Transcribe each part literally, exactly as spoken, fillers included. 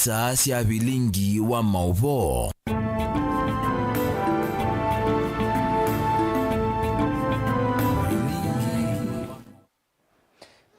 Taa sya vilingi wa maũvoo.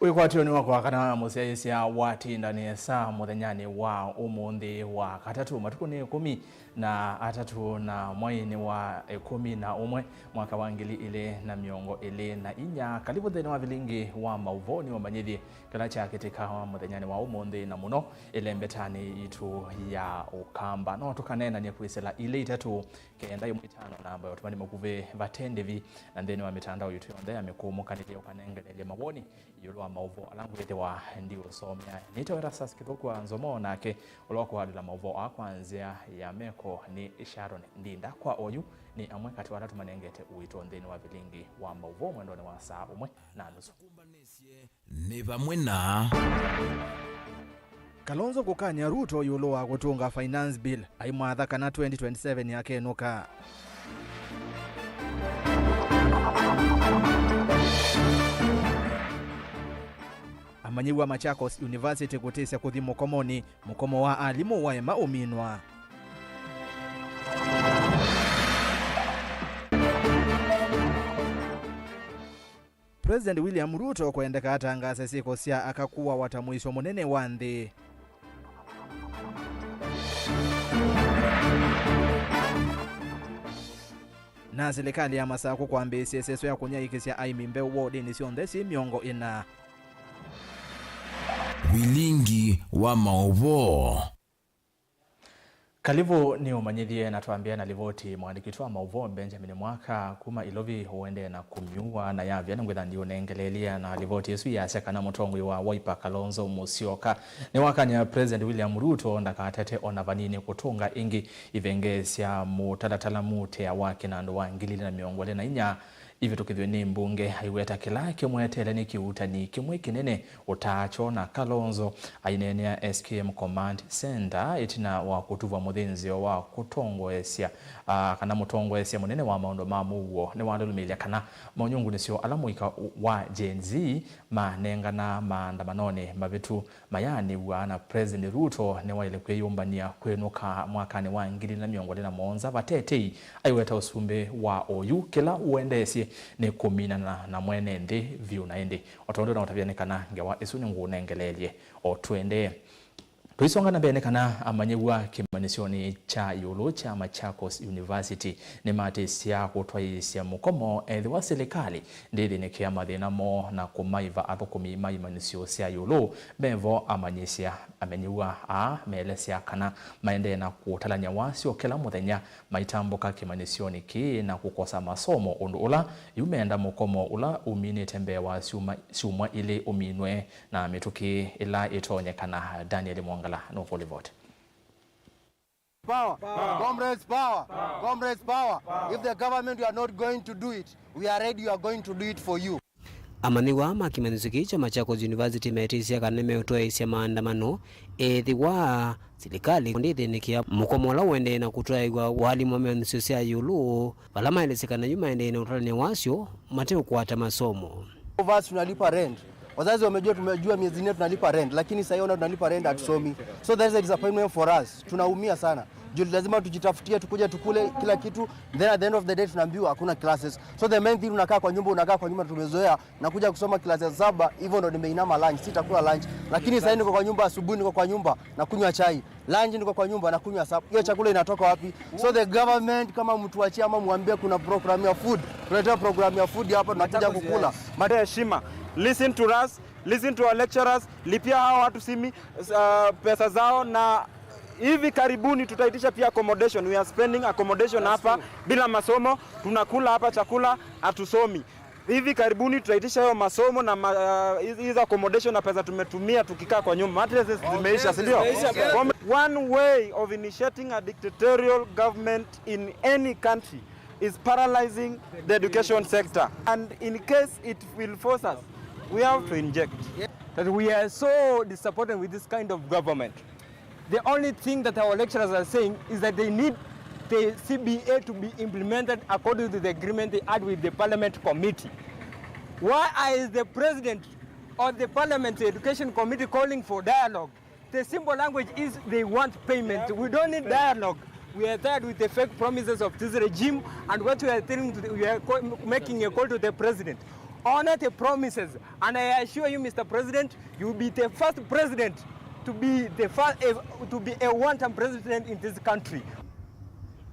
Wĩkwatyo nĩ wakwa kana mũsyaĩĩsya watinda nesa mũthenyanĩ wa ũmũnthĩ wa katatũ, matukũnĩ ĩkũmi na atatũ na mweinĩ wa ĩkũmi na ũmwe, mwaka wa ngili ilĩ na mĩongo ĩlĩ na inya. Kalivũ nthĩnĩ wa vilingi wa maũvoo nĩ ũmanyĩthye kĩla kyakĩtĩka mũthenyanĩ wa ũmũnthĩ, na mũno ĩlembetanĩ yitũ ya Ũkamba. No tũkaneenany'e kwĩsĩla ilĩ itatũ, kenda ĩmwe itano namba ya ũtũmani mũkuvĩ vate ndĩvi, na nthĩnĩ wa mĩtandao yitũ yonthe ya mĩkũũmũkanĩlye ũkanengelelye mawoni ĩũlũ wa maũvoo ala ngwĩthĩwa ndiũsomea. Nĩtawa Erastus Kĩthũkũ wa Nzomo, nake ũla ũkũathĩla maũvoo aa kwa nzĩa ya meko nĩ Sharon Ndinda. Kwa oyu nĩ amwe katĩ wa ala tũmanengete ũito nthĩnĩ wa vilingi wa maũvoo mwendonĩ wa saa ũmwe na nusu. Nĩ vamwe na Kalonzo kũkany'a Ruto ĩũlũ wa kũtũnga Finance Bill, aimwatha kana twenty twenty-seven akenũka. Amanyĩw'a Machakos University kũtĩsya kũthi mũkomonĩ, mũkomo wa alimũ waema ũminwa. President William Ruto kwendeka atangaase syĩko sya aka kũawa ta mũisyo mũnene wa nthĩ. Na silikalĩ ya Masakũ kwambĩĩsya ĩseso ya kũnyaĩĩkĩsya aĩmi mbeũ wodinĩ syonthe syĩ mĩongo ĩna. Vilingi wa maũvoo. Kalivũ nĩ ũmanyĩthye, na twambĩa na livoti. Mũandĩki witũ wa maũvoo Benjamin Mwaka kuma Ilovi ũendee na kũmyuwa na yavya nĩngwĩtha ndiũnengeleelya, na livoti ĩsu yasya kana mũtongoi wa Wiper Kalonzo Musyoka nĩwakany'a President William Ruto ndakatate ona vanini kũtũnga ĩngĩ ivengee sya mũtalatala mutea wa kĩnandũ wa ngili ilĩ na mĩongo ĩlĩ na inya ivĩtũkĩthw'e nĩ mbunge, aiweta kĩla kĩmweteele nĩ kĩuutani kĩmwe kĩnene ũtaakyo. Na Kalonzo aineenea S K M Command Center ĩtina wa kũtuvwa mũthĩnzĩo wa kũtongoesya, ah, kana mũtongoesya mũnene wa maũndũ ma mũuo nĩwalũlũmĩĩlya kana monyungunĩsyo ala mũika wa Gen Z manengana maandamanonĩ mavĩtu mayaanĩw'a na President Ruto nĩwaĩle kwĩyũmbany'a kwĩnũka mwakanĩ wa ngili ilĩ na mĩongo ĩlĩ na mũonza vate tei, aiweta ũsumbĩ wa oyu kĩla ũendeesye nĩ kũminana na mwene nthĩ vyũ. Na ĩndĩ, o tondũ naũtavya nĩ kana ngewa ĩsu nĩngũũnengeleelye o tũendee. Tũisonga na mbee nĩ kana amanyĩw'a kĩmanyĩsyonĩ kya ĩũlũ kya Machakos University nĩmatĩsya kũtwaĩĩsya mũkomo ethĩwa silikalĩ ndĩthĩnĩkĩa mathĩna moo na kũmaiva athũkũmi ma imanyĩsyo sya ĩũlũ mevo amanyĩsya. Amanyĩw'a aa meelesya kana maendee na kũtalany'a wasyo kĩla mũthenya maitambũka kĩmanyĩsyonĩ kĩĩ na kũkosa masomo, ũndũ ũla yu meenda mũkomo ũla ũminĩte mbee wa syuma, syumwa ilĩ ũminwe na mĩtũkĩ ĩla ĩtonyekana. Daniel Mwongala nũkũlivoti. Power. Power. Comrades, power. Power. Comrades, power. Power. If the government, you are not going to do it, we are ready, you are going to do it for you. Amanyĩw'a ma kĩmanyĩsyo kĩĩ kya Machakos University metĩsya kana nĩmeũtwaĩĩsya maandamano ethĩwa silikalĩ ndĩthĩnĩkĩa mũkomo ũla ũendee na kũtwaĩwa wa alimũ ma imanyĩsyo sya ĩũlũ, vala maelesya kana yu maendee na ũtalany'a wasyo mateũkwata masomo. Of us tunalipa rent. Wazazi wamejua, tumejua miezi nne tunalipa rent, lakini sasa hiyo tunalipa rent, hatusomi. So that is a disappointment for us. Tunaumia sana. Juu lazima tujitafutie, tukuje tukule kila kitu. Then at the end of the day tunaambiwa hakuna classes. So the main thing, unakaa kwa nyumba, unakaa kwa nyumba, tumezoea. Nakuja kusoma class ya saba, hivyo ndo nimeinama lunch, sitakula lunch. Lakini sasa niko kwa nyumba, asubuhi niko kwa nyumba, nakunywa chai. Lunch niko kwa nyumba, nakunywa sapa. Hiyo chakula inatoka wapi? So the government, kama mtuachie ama mwambie kuna program ya food, tuletea program ya food hapa, tunakuja kukula. Mate heshima. Listen to us, listen to our lecturers, lipia hawa watu simi, uh, pesa zao, na hivi karibuni tutaitisha pia accommodation. We are spending accommodation hapa bila masomo, tunakula hapa chakula, hatusomi. Hivi karibuni tutaitisha hiyo masomo na ma-, uh, hizi, hizi accommodation na pesa tumetumia tukikaa kwa nyumba. Mattresses zimeisha, si ndio? One way of initiating a dictatorial government in any country is paralyzing the education sector. And in case it will force us, we have to inject. That we are so disappointed with this kind of government. The only thing that our lecturers are saying is that they need the C B A to be implemented according to the agreement they had with the parliament committee. Why is the president of the parliament education committee calling for dialogue? The simple language is they want payment. We don't need dialogue. We are tired with the fake promises of this regime, and what we are telling to the, we are co- making a call to the president. Honor the promises, and I assure you, Mister President, you will be the first president to be the first, eh, to be a one-term president in this country.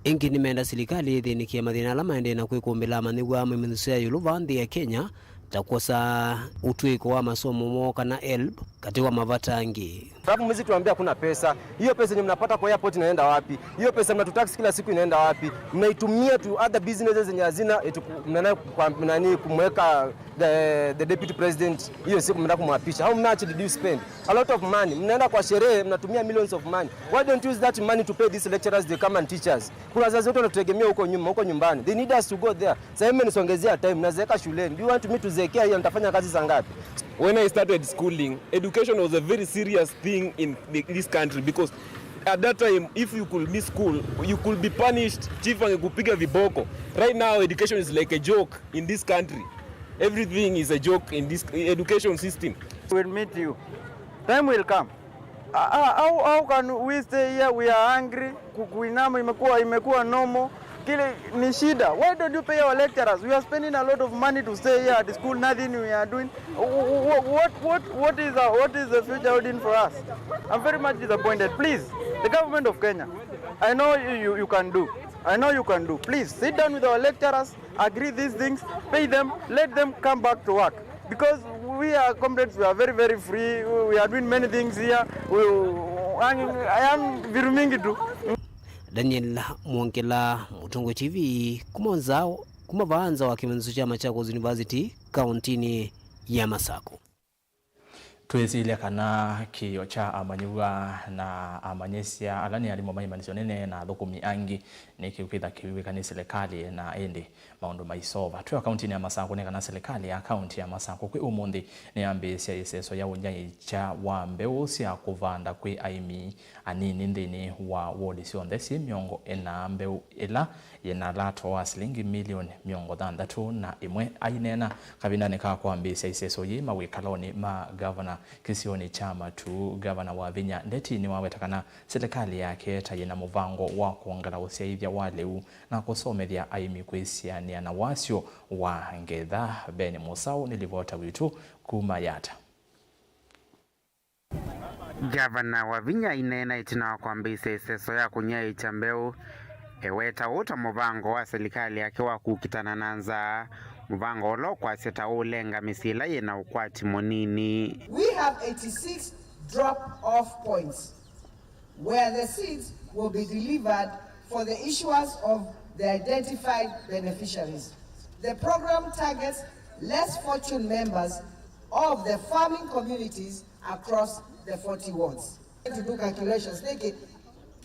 Ĩngĩ nĩmenda silikalĩ ĩthĩnĩkĩe mathĩna ala maendee na kwĩkũmbĩla amanyĩw'a ma mĩthusyo ya ĩũlũ vaa nthĩ ya Kenya, ta kwosa ũtw'ĩko wa masomo moo kana helb, katĩ wa mavata angĩ. Alafu mzituambia hakuna pesa. Hiyo pesa yenye mnapata kwa airport inaenda wapi? Hiyo pesa mnatutax kila siku inaenda wapi? Mnaitumia to other businesses zenye hazina, eti ku- mnaenda kwa nani, kumweka the, the deputy president hiyo siku mnaenda kumwapisha. How much did you spend? A lot of money. Mnaenda kwa sherehe, mnatumia millions of money. Why don't you use that money to pay these lecturers they come and teach us? Kuna wazazi wetu wanatutegemea huko nyuma, huko nyumbani. They need us to go there. Sasa mimi nisongezea time, nazeeka shuleni. Do you want me to zeekea hiyo, nitafanya kazi saa ngapi? When I started schooling, education was a very serious thing in the, this country, because at that time, if you could miss school, you could be punished. Chief angekupiga viboko. Right now, education is like a joke in this country. Everything is a joke in this education system. Will meet you. Time will come. Ah, ah, how, how can we stay here? We are hungry. Ku- Kuinama imekuwa imekuwa normal. Kile ni shida. Why don't you pay our lecturers? We are spending a lot of money to stay here at school. Nothing we are doing. Wh- wh- What what what is our, what is the future holding for us? I'm very much disappointed. Please, the government of Kenya, I know you, you, you can do. I know you can do. Please sit down with our lecturers, agree these things, pay them, let them come back to work. Because we are comrades, we are very, very free, we are doing many things here. We, I am vitu mingi tu. Daniel Mwongela, Mũtongoi T V, kuma nza, kuma vaa nza wa kĩmanyĩsyo kya Machakos University, kauntinĩ ya Masakũ. Twĩsilya kana kĩĩo kya amanyĩw'a na amanyĩsya ala nĩ alimũ ma imanyĩsyo nene na athũkũmi angĩ nĩkĩkwĩtha kĩw'ĩka nĩ silikalĩ, na ĩndĩ maũndũ maisova. Twĩ o kauntinĩ ya Masakũ, nĩ kana silikalĩ ya kaunti ya Masakũ kwĩ ũmũnthĩ nĩyambĩĩsya ĩseso ya ũnyaĩĩkya wa mbeũ sya kũvanda kwĩ aĩmi anini nthĩnĩ wa wodi syonthe syĩ mĩongo ĩna, mbeũ ĩla yĩna lato wa silingi milioni mĩongo thanthatũ na ĩmwe. Aineena kavindanĩ ka kwambĩĩsya ĩseso yĩĩ mawĩkalonĩ ma ngavana kĩsionĩ kya Matuu, Ngavana Wavinya Ndeti nĩwaweta kana silikalĩ yake ta yĩna mũvango wa kwongela ũsyaĩthya wa lĩu na kũsomethya aĩmi kwĩsianĩa na wasyo wa ngetha. Ben Mũsaũ nĩ livota witũ kuma Yatta. Ngavana Wavinya aineena ĩtina wa kwambĩĩsya ĩseso ya kũnyaĩĩkya mbeũ, eweta ũũ ta mũvango wa silikalĩ yake wa kũkitana na nzaa, mũvango ũla ũkwasya ta ũũlenga mĩsyĩ ĩla yĩna ũkwati mũnini. We have eighty-six drop-off points where the seeds will be delivered for the issuers of the identified beneficiaries. The program targets less fortunate members of the farming communities across the forty wards. To do calculations, nĩkĩ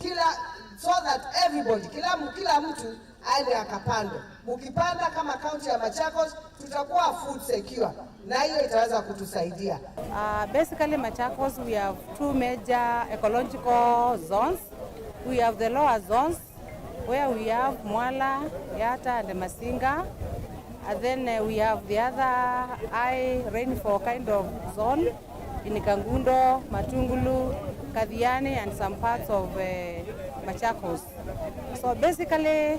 kila, so that everybody, kila, kila mtu aende akapandwe. Mkipanda kama kaunti ya Machakos, tutakuwa food secure, na hiyo itaweza kutusaidia. Uh, basically, Machakos, we have two major ecological zones. We have the lower zones, where we have Mwala, Yatta, and Masinga. And then, uh, we have the other high rainfall kind of zone in Kangundo, Matungulu, Kathiani, and some parts of, uh, Machakos. So basically,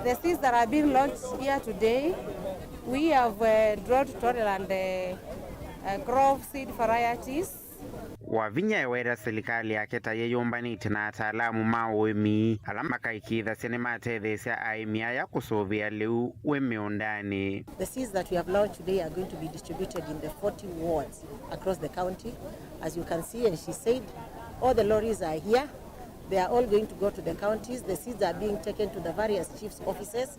the seeds that are being launched here today, we have, uh, drought tolerant, uh, uh, crop seed varieties. Wavinya eweta silikalĩ yake ta yĩyũmbanĩtye na ataalamu ma ũĩmi ala makaĩkĩĩthasya nĩmatetheesya aĩmi aya kũsũvĩa lĩu wĩ mĩũndanĩ. The seeds that we have launched today are going to be distributed in the forty wards across the county. As you can see, and she said, all the lorries are here. They are all going to go to the counties. The seeds are being taken to the various chiefs' offices,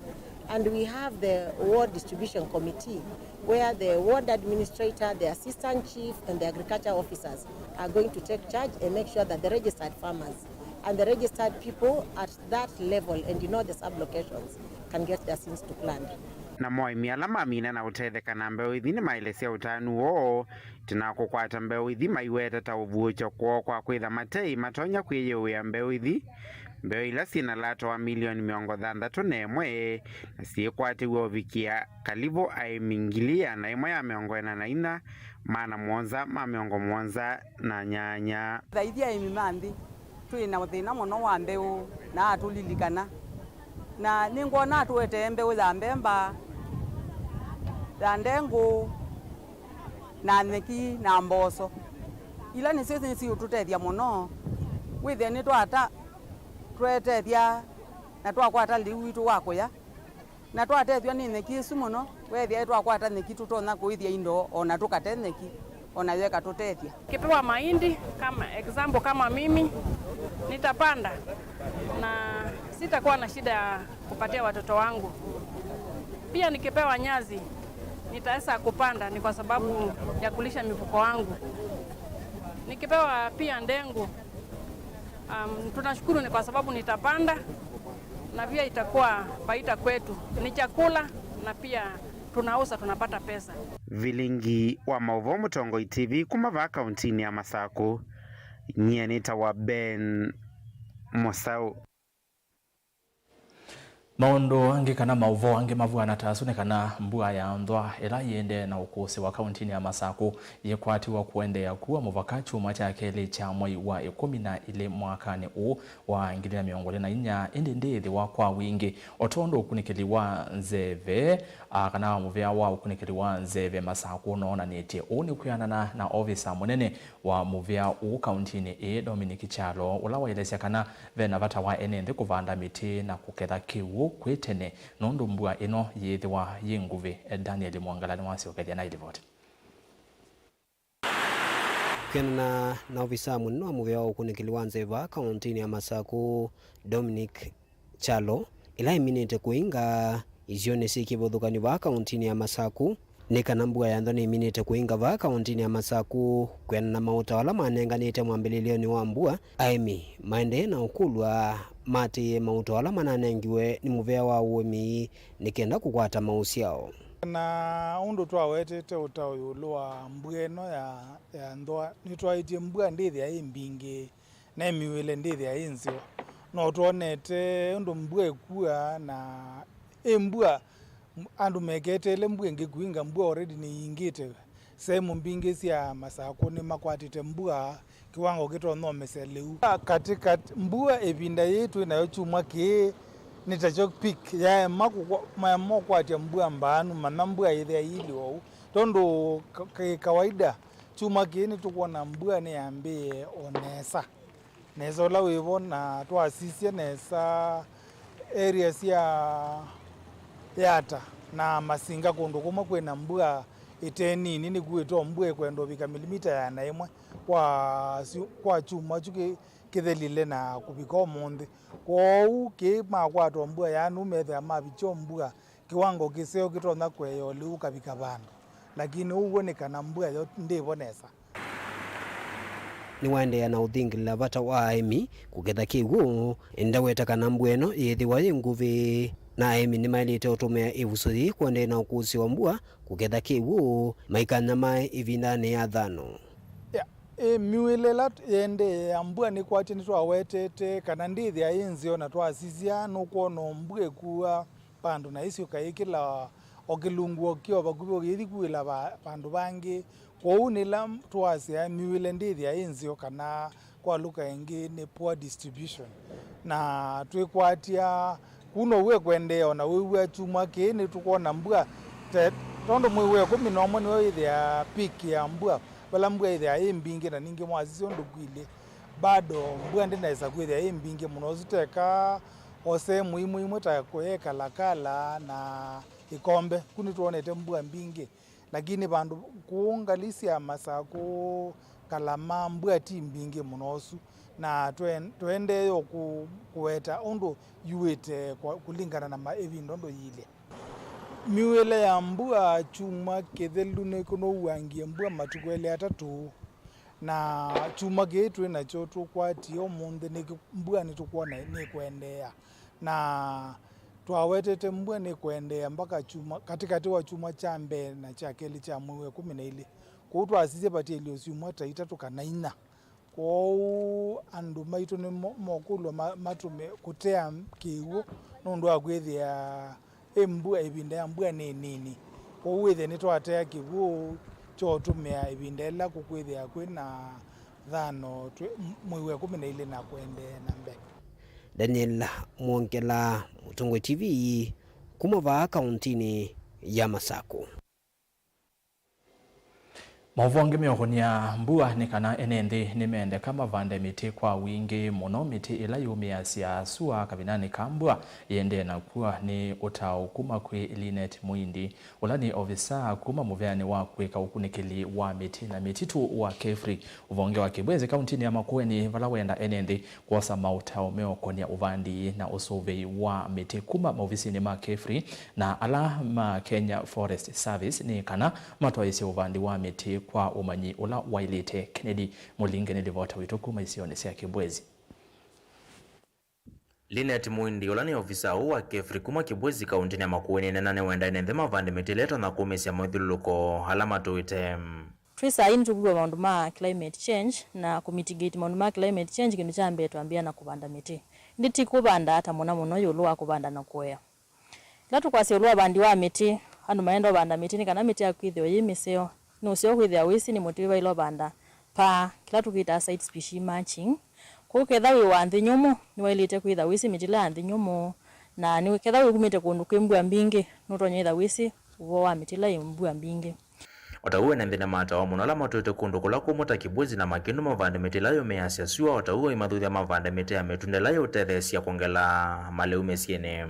and we have the ward distribution committee, where the ward administrator, the assistant chief, and the agriculture officers are going to take charge and make sure that the registered farmers and the registered people at that level and in all the sub-locations can get their seeds to plant. Namo aĩmi ala mamina na ũtetheka na mbeũ ithi nĩmaelesya ũtanu woo ĩtina wa kũkwata mbeũ ithi, maiweta ta ũvuũkyo kwoo kwa kwĩtha mateĩ matonya kwĩyĩũĩa mbeũ ithi mbeo ila syĩ na lata wa milioni mĩongo thanthatũ na ĩmwe, na syĩkwatĩw'a ũvikĩa kalivũ aĩmi ngili ĩana ĩmwe ya mĩongo ĩna na inya, maana mũonza ma mĩongo mũonza na nyanya. Thaithya aĩmi ma nthĩ, twĩ na thĩna mũno wa mbeũ, na atũlilikana. Na nĩngwona atũetee mbeũ ya mbemba, ya ndengũ, na nyeki, na mboso. Ila nĩsyo nĩsiũtũtethya mũno. Wĩthĩa nĩtwata, twetethya, na twakwata lĩu witũ wa kũya. Na twatethw'a nĩ nyeki ĩsu mũno, weethĩa twakwata nyeki tũtonya kũĩthya indo, o na tũkate nyeki, o nayo ĩkatũtethya. Nikipewa mahindi, kama example, kama mimi, nitapanda na sitakuwa na shida ya kupatia watoto wangu. Pia nikipewa nyasi, nitaweza kupanda, ni kwa sababu ya kulisha mifugo wangu. Nikipewa pia ndengu, um, tunashukuru ni kwa sababu nitapanda, na pia itakuwa faida kwetu. Ni chakula, na pia tunauza, tunapata pesa. Vilingi wa maũvoo Mũtongoi T V kuma vaa kauntinĩ ya Masakũ. Nyie nĩtawa Ben Mũsaũ. Maũndũ angĩ kana maũvoo angĩ mavw'ana ta asu nĩ kana mbua ya nthwa ĩla yĩendee na ũkũsĩwa kauntinĩ ya Masakũ yĩkwatiwa kũendeea kua mũvaka kyumwa kya kelĩ kya mwei wa ĩkũmi na ilĩ mwakanĩ ũũ wa ngili na mĩongo ĩlĩ na inya, ĩndĩ ndĩĩthĩwa kwa wingĩ. O tondũ ũkunĩkĩli wa nzeve, a, kana mũvĩa wa ũkunĩkĩli wa nzeve Masakũ ũnoonanĩtye ũu, nĩ kwĩanana na ovisa mũnene wa mũvĩa ũũ kauntinĩ ĩĩ, Dominic Kyalo, ũla waelesya kana ve na vata wa ene nthĩ kũvanda mĩtĩ na kũketha kĩw'ũ kwĩ tene nũndũ mbua ĩno yĩĩthĩwa yĩ nguvĩ. Daniel Mwangala nĩwasyokethya na ĩlivoti. Kwĩanana na ovisa mũnene wa mũvĩa wa ũkunĩkĩli wa nzeve kauntinĩ ya Masakũ, Dominic Kyalo, ĩla ĩminĩte kũinga isionĩ syĩ kĩvathũkany'o vaa kauntinĩ ya Masakũ, nĩ kana mbua ya nthwa nĩminĩte kũinga vaa kauntinĩ ya Masakũ. Kwĩanana na maũtao ala manenganĩte mwambĩlĩlyonĩ wa mbua, aĩmi maendee na ũkũlw'a maatĩĩe maũtao ala mananengiwe nĩ mũvĩa wa ũĩmi nĩ kenda kũkwata maũsyao. Na ũndũ twawetete ũtao ĩũlũ wa mbua ĩno ya, ya nthwa, nĩtwaĩtye mbua ndĩthĩa ĩ mbingĩ na ĩ miuĩle ndĩthĩa ĩ nzeo. No twonete ũndũ mbua ĩkuaa na ĩ mbua, m-, andũ meketeele mbua ĩngĩ kuinga, mbua already nĩyingĩte. Sehemu mbingĩ sya Masakũ nĩmakwatĩte mbua kĩwango kĩtonya ũmesya lĩu. Katikati, mbua ĩvinda yĩĩ twĩ nayo kyumwa kĩĩ nĩ takyo peak, yaema kũkwa-, maema ũkwatya mbua mbaanu, mana mbua yĩthĩa yĩilye oou. Tondũ ka-, ka-, kawaida, kyumwa kĩĩ nĩtũkwona mbua nĩyambĩĩe o nesa nesa ũla wĩ vo, na twasisya nesa area sya Yata na Masinga, kũndũ kũmwe kwĩna mbua ĩte nini, nĩkuĩte o mbua ĩkwenda ũvika milimita ĩana ĩmwe kwa syu-, kwa kyumwa kyu kĩ-, kĩthelile na kũvika ũmũnthĩ. Kwoou kĩĩ makwata o mbua yaanu, methĩa mavikya o mbua kĩwango kĩseo kĩtonya kũea o lĩu ũkavika vandũ, lakini ũw'o nĩ kana mbua yo ndĩvo nesa. Nĩwaendeea na ũthingĩlĩla vata wa aĩmi kũketha kĩw'ũ. Ndaweta kana mbua ĩno yĩĩthĩwa yĩ nguvĩ, na aĩmi nĩmaĩlĩte ũtũmĩa ĩvuso yĩĩ kũendeea na ũkũsĩ wa mbua kũketha kĩw'ũ maikanyamae ĩvindanĩ ya thano. Ya, ĩ, myuĩle ĩla yĩendee ya mbua nĩkwatya nĩtwawetete kana ndĩthĩa yĩ nzeo, na twasisya nũkwona o mbua ĩkua vandũ na ĩsyũka ĩkĩla o kĩlungu o kĩo vakuvĩ ũyĩthi kuĩla va-, vandũ vangĩ. Kwoou nĩla tũasya myuĩle ndĩthĩa ĩ nzeo, kana kwa lũka ĩngĩ nĩ poor distribution. Na twĩkwatya kũu now'o ĩkwendeea, o na wĩw'a kyumwa kĩĩ nĩtũkwona mbua te-, tondũ mwei wa ĩkũmi na ũmwe nĩw'o wĩthĩaa peak ya mbua, vala mbua ĩthĩaa ĩ mbingĩ, na ningĩ mwasisya ũndũ kũilye, bado mbua ndĩnaĩsa kwĩthĩa ĩ mbingĩ mũno ũsu, teka o sehemu imwe imwe ta kũya Kalakala na Ĩkombe, ku nĩtwonete mbua mbingĩ, lakini vandũ kũu ngalĩ sya Masakũ, Kalama, mbua ti mbingĩ mũno ũsu, na tũen-, tũendee o kũ-, kũweta ũndũ yuĩte kwa, kũlingana na ma-, ĩvinda ũndũ yĩilye. Myuĩle ya mbua kyumwa kĩthelu nĩkũnouangie mbua matukũ elĩ atatũ, na kyumwa kĩĩ twĩ nakyo tũkwatie ũmũnthĩ nĩ kĩ-, mbua nĩtũkwona nĩkwendeea. Na twawetete mbua nĩkwendeea mbaka kyumwa, katĩkatĩ wa kyumwa kya mbee na kya kelĩ kya mwei wa ĩkũmi na ilĩ. Kwoou twasisye vatielyo syumwa ta itatũ kana inya. Kwoou andũ maitũ nĩ mo- mokũlw'a ma- matũme kũtea kĩw'ũ nũndũ wa kwĩthĩa ĩ mbua, ĩvinda ya mbua nĩ nini. Kwoou wĩthĩa nĩtwatea kĩw'ũ kyootũmĩa ĩvinda ĩla kũkwĩthĩa kwĩ na thano twĩ mwei wa ĩkũmi na ilĩ na kũendeea na mbee. Daniel Mwongela, Mũtongoi T V, kuma vaa kauntinĩ ya Masakũ. Maũvoo angĩ meũkũnĩa mbua nĩ kana ene nthĩ nĩmendeka mavande mĩtĩ kwa wingĩ mũno, mĩtĩ ĩla yũmĩasya sua kavindanĩ ka mbua. Ĩendee na kw'o nĩ ũtao kuma kwĩ Linet Muindi, ũla nĩ ovisa kuma mũveanĩ wa kwĩka ũkunĩkĩli wa mĩtĩ na mĩtitũ wa KEFRI, ũvonge wa Kibwezi, kauntinĩ ya Makueni, vala wenda ene nthĩ kwosa maũtao meũkũnĩa ũvandi na ũsũvĩi wa mĩtĩ kuma maovisinĩ ma KEFRI na ala ma Kenya Forest Service nĩ kana matwaĩĩsye ũvandi wa mĩtĩ kwa ũmanyi ũla waĩlĩte. Kennedy Mũlinge nĩ livota witũ kuma isionĩ sya Kibwezi. Linet Muindi, ũla nĩ ovisa ũũ wa KEFRI kuma Kibwezi, kauntinĩ ya Makueni, nena nĩwenda ene nthĩ mavande mĩtĩ ĩla ĩtonya kũmĩĩsya moithyũlũlũko ala matũĩte. Twĩ saa ii nĩtũvuĩwa maũndũ ma climate change, na kũ mitigate maũndũ ma climate change, kĩndũ kya mbee twambĩĩa na kũvanda mĩtĩ. Ĩndĩ ti kũvanda ata mũno mũno ĩũlũ wa kũvanda na kũea. Ĩla tũkwasya ĩũlũ wa ũvandi wa mĩtĩ, andũ maenda ũvanda mĩtĩ nĩ kana mĩtĩ yaku ĩthĩwe yĩ mĩseo. Nĩ ũseo kwĩthĩa wĩsĩ nĩ mũtĩ wĩvaĩla ũvanda paa, kĩla tũkĩtaa site species matching. Kwoou ketha wĩ wa nthĩ nyũmũ, nĩwaĩlĩte kwĩtha wĩsĩ mĩtĩ ĩla ya nthĩ nyũmũ, na nĩ ketha wĩ kumĩte kũndũ kwĩ mbua mbingĩ, nũtonya ĩtha wĩsĩ ũvoo wa mĩtĩ ĩla yĩ mbua mbingĩ. O ta ũu ene nthĩ nĩmatawa mũno ala matũĩte kũndũ kũla kũmũ ta Kibwezi na Makindu mavande mĩtĩ ĩla yũmĩasya syũa, o ta ũu aimathũthya mavande mĩtĩ ya mĩtunda ĩla yĩũtetheesya kwongela malĩu mĩsyĩnĩ.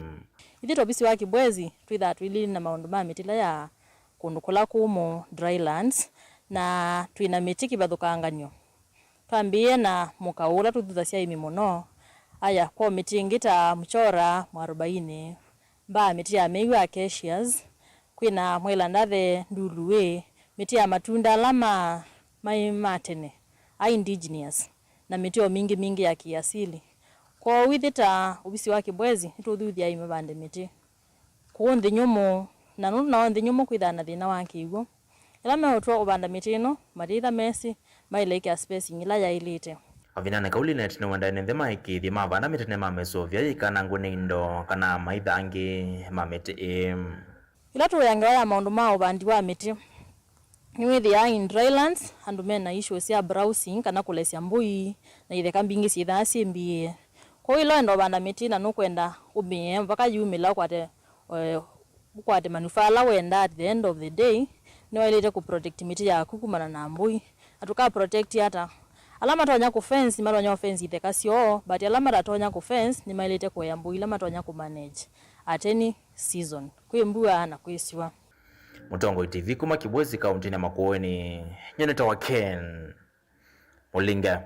Ithyĩ ta ovisi wa Kibwezi twĩthaa twĩlĩĩlye na maũndũ ma mĩtĩ ĩla ya kũndũ kũla kũmũ, dry lands, na twĩ na mĩtĩ kĩvathũkanganyo. Twambĩĩe na mũkaũ ũla tũthuthasya aĩmi mũno. Aya, kwa mĩtĩ ĩngĩ ta mũchora, mwarobaini, mbaa, mĩtĩ ya mĩw'a, acacias, kwĩ na mwelandathe, nduluĩ, mĩtĩ ya matunda ala ma maĩ ma tene, a indigenous, na mĩtĩ o mingĩ mingĩ ya kĩasili. Kwoou ithyĩ ta ovisi wa Kibwezi nĩtũthuthya aĩmi mavande mĩtĩ kũũ nthĩ nyũmũ, na nũndũ nao nthĩ nyũmũ kwĩthaa na thĩna wa kĩw'ũ. Ĩla meũtw'a ũvanda mĩtĩ ĩno, mayĩtha mesĩ maĩle ĩkĩa spacing ĩla yaĩlĩte. Kavindanĩ kau, Linet nĩwenda ene nthĩ maĩkĩĩthye mavanda mĩtĩ nĩmamĩsũvĩa yĩikanangwe nĩ indo kana amaitha angĩ ma mĩtĩ ĩĩ. Ĩla tũĩa ngewa ya maũndũ ma ũvandi wa mĩtĩ, nĩwĩthĩaa in dry lands andũ me na issues sya browsing kana kũlesya mbũi na itheka mbingĩ syĩthaa syĩ mbiĩe. Kwoou ĩla wenda ũvanda mĩtĩ na nũkwenda ũmĩe mpaka yumĩla ũkwate, eh, ũkwate manufaa ala wendaa at the end of the day, nĩwaĩlĩte kũ protect mĩtĩ yaku kumana na mbũi. Na tũka protect ata? Ala matonya kũ fence, matonya kũ fence itheka syoo, but ala matatonya kũ fence nĩmaĩlĩte kũea mbũi ila matonya kũ manage at any season, kwĩ mbua na kwĩ syũa. Mũtongoi T V kuma Kibwezi, kauntinĩ ya Makueni, nyie nĩtawa Ken Mũlinge.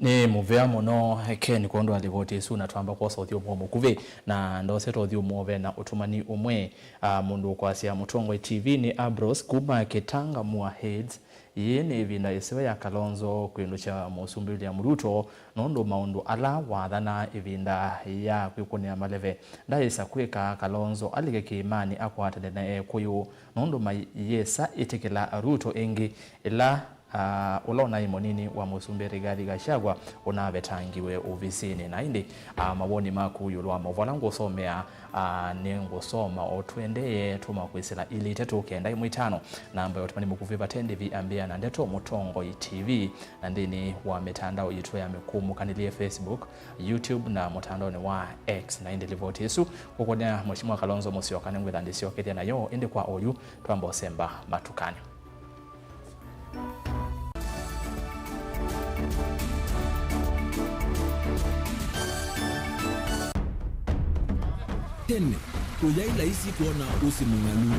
Nĩ mũvea mũno, Ken, kwondũ wa livoti ĩsu, na twamba kwosa ũthyũmũo mũkuvĩ, na ndosete ũthyũmũo ve na ũtũmani ũmwe. Ah, mũndũ ũkwasya Mũtongoi T V nĩ Abros kuma Kitanga Mua Heads. Yĩĩ nĩ ĩvinda ĩseo ya Kalonzo kwĩndũkya Mũsumbĩ William Ruto, nũndũ maũndũ ala wathanaa ĩvinda ya kwĩkũnĩa maleve ndayĩsa kwĩka, Kalonzo alike kĩĩmanĩ akwatane na Ekũyũ, nũndũ mayĩsa ĩtĩkĩla Ruto ĩngĩ ĩla, ah, ũla ũnaĩ mũnini wa Mũsumbĩ Rigathi Gachagua ũnavetangiwe ovisinĩ. Na ĩndĩ, ah, mawoni maku ĩũlũ wa maũvoo ala ngũsomea, ah, nĩngũsoma o tũendee tũma kwĩsĩla ilĩ itatũ kenda ĩmwe itano. Namba ya ũtũmani mũkuvĩ vate ndĩvi ambĩa na ndeto Mũtongoi T V, na nthĩnĩ wa mĩtandao yitũ ya mĩkũmũkanĩlye, Facebook, YouTube na mũtandaonĩ wa X. Na ĩndĩ livoti ĩsu kũkũnĩa Mheshimiwa Kalonzo Musyoka nĩngwĩtha ndĩsyokethya nayo, ĩndĩ kwa oyu twamba ũsemba matukanĩ. Tene, kũyaĩ laisi kwona ũsĩ mũng'alu.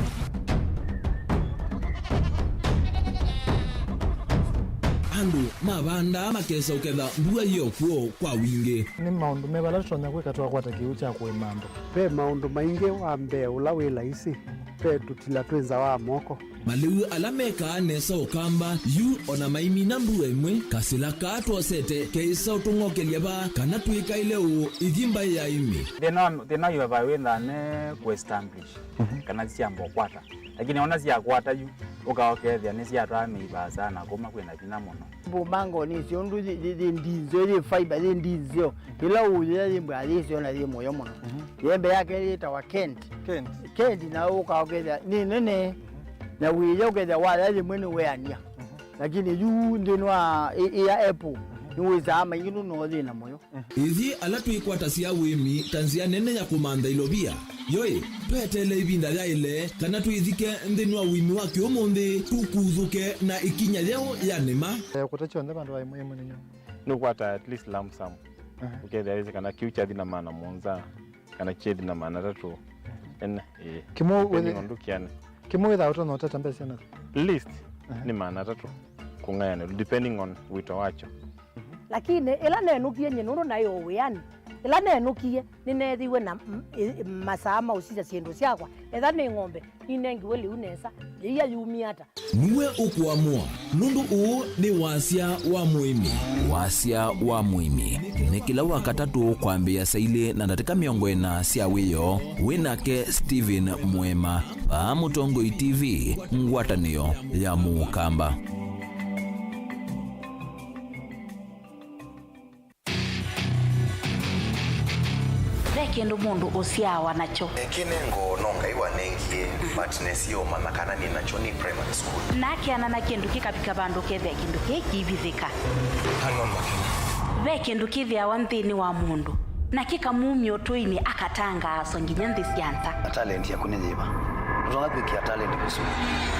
Andũ mavandaa makesa ũketha mbua yĩ o kw'o kwa wingĩ. Nĩ maũndũ meva ala tũtonya kwĩka twakwata kĩw'ũ kya kũĩma andũ? Ve maũndũ maingĩ. Wa mbee ũla wĩ laisi, ve tũtila twĩ nza wa moko. Malĩu ala mekaa nesa ũkamba yu o na maimina mbua ĩmwe, kasĩla kaa twosete keĩsa ũtũng'okelya vaa kana twĩkaĩle ũũ ithi mbaĩ ya ĩmĩ. Thĩna wa, thĩna wa vaa wĩthaa ne kũ establish kana syamba ũkwata, lakini ona syakwata yu Ũka ũkethĩa nĩsyatwaa mĩi vaasa na kũma kwĩna vinya mũno. Mbũmbango nĩ syũndũ yĩ, yĩ, yĩ ndinzeo, yĩ fiber, yĩ ndinzeo. Ĩla ũyĩa yĩ mbwa yĩ syona yĩ mũyo mũno. Yembe yake yĩtawa Kent. Kent. Kent na ũka ũkethĩa nĩ nene. Na wĩya ũkethĩa waya yĩmwe nĩ weania. Lakini yu nthĩnĩ wa ĩ, ĩ ya Apple, nĩwĩsaa maingĩ nũno yĩ na mũyo. Ithyĩ ala twĩkwatasya ũĩmi ta nzĩa nene ya kũmantha ilovia, yo-ĩ, tweteele ĩvinda yaĩle kana twĩthike nthĩnĩ wa ũĩmi wa kĩũmũnthĩ, tũkuthũke na ĩkinya yeũ ya nĩma. Eh, kũta kyonthe vandũ va ĩmwe ĩmwe nĩ nyũmba. Nũkwata at least lump sum. Aha. Ũkethĩa wĩsĩ kana kĩu kyathi na maana mũonza, kana kyethi na maana atatũ. Ene, ĩĩ. Kĩmwe depending wĩthĩ-, on ndũkĩane. Kĩmwe wĩthaa ũtonya ũtata mbesa na? Least, aha, nĩ maana atatũ kũng'ayanĩlwa, depending on wĩto wakyo. Lakini ĩla nenũkie nyie, nũndũ naĩ o wĩanĩ, ĩla nenũkie, nĩneethiwe na m-, ĩ-, masaa ma ũsisya syĩndũ syakwa. Etha nĩ ng'ombe, ninengiwe lĩu nesa, yĩia yumie ata? Nĩwe ũkũamũa, nũndũ ũũ nĩ wasya wa mũĩmi. Wasya wa mũĩmi nĩ kĩla Wakatatũ kwambĩĩa saa ilĩ na ndatĩka mĩongo ĩna sya wĩoo, wĩ nake Stephen Mwema, vaa Mũtongoi T V, ngwatanĩo ya Mũkamba. Ve kĩndũ mũndũ ũsyaawa nakyo. Kĩnengo no Ngai wanengie, but nesie ũmanya kana nĩ nakyo nĩ primary school. Na akeana na kĩndũ kĩkavika vandũ ũkethĩa kĩndũ kĩĩ kĩivithĩka. Hang on, Makena. Ve kĩndũ kĩthĩawa nthĩnĩ wa mũndũ, na kĩkamumya ũtũinĩ, akatangaaswa nginya nthĩ sya nza. Na talent yaku nĩ yĩva? Ndũtonya kwĩkĩa talent kũsua.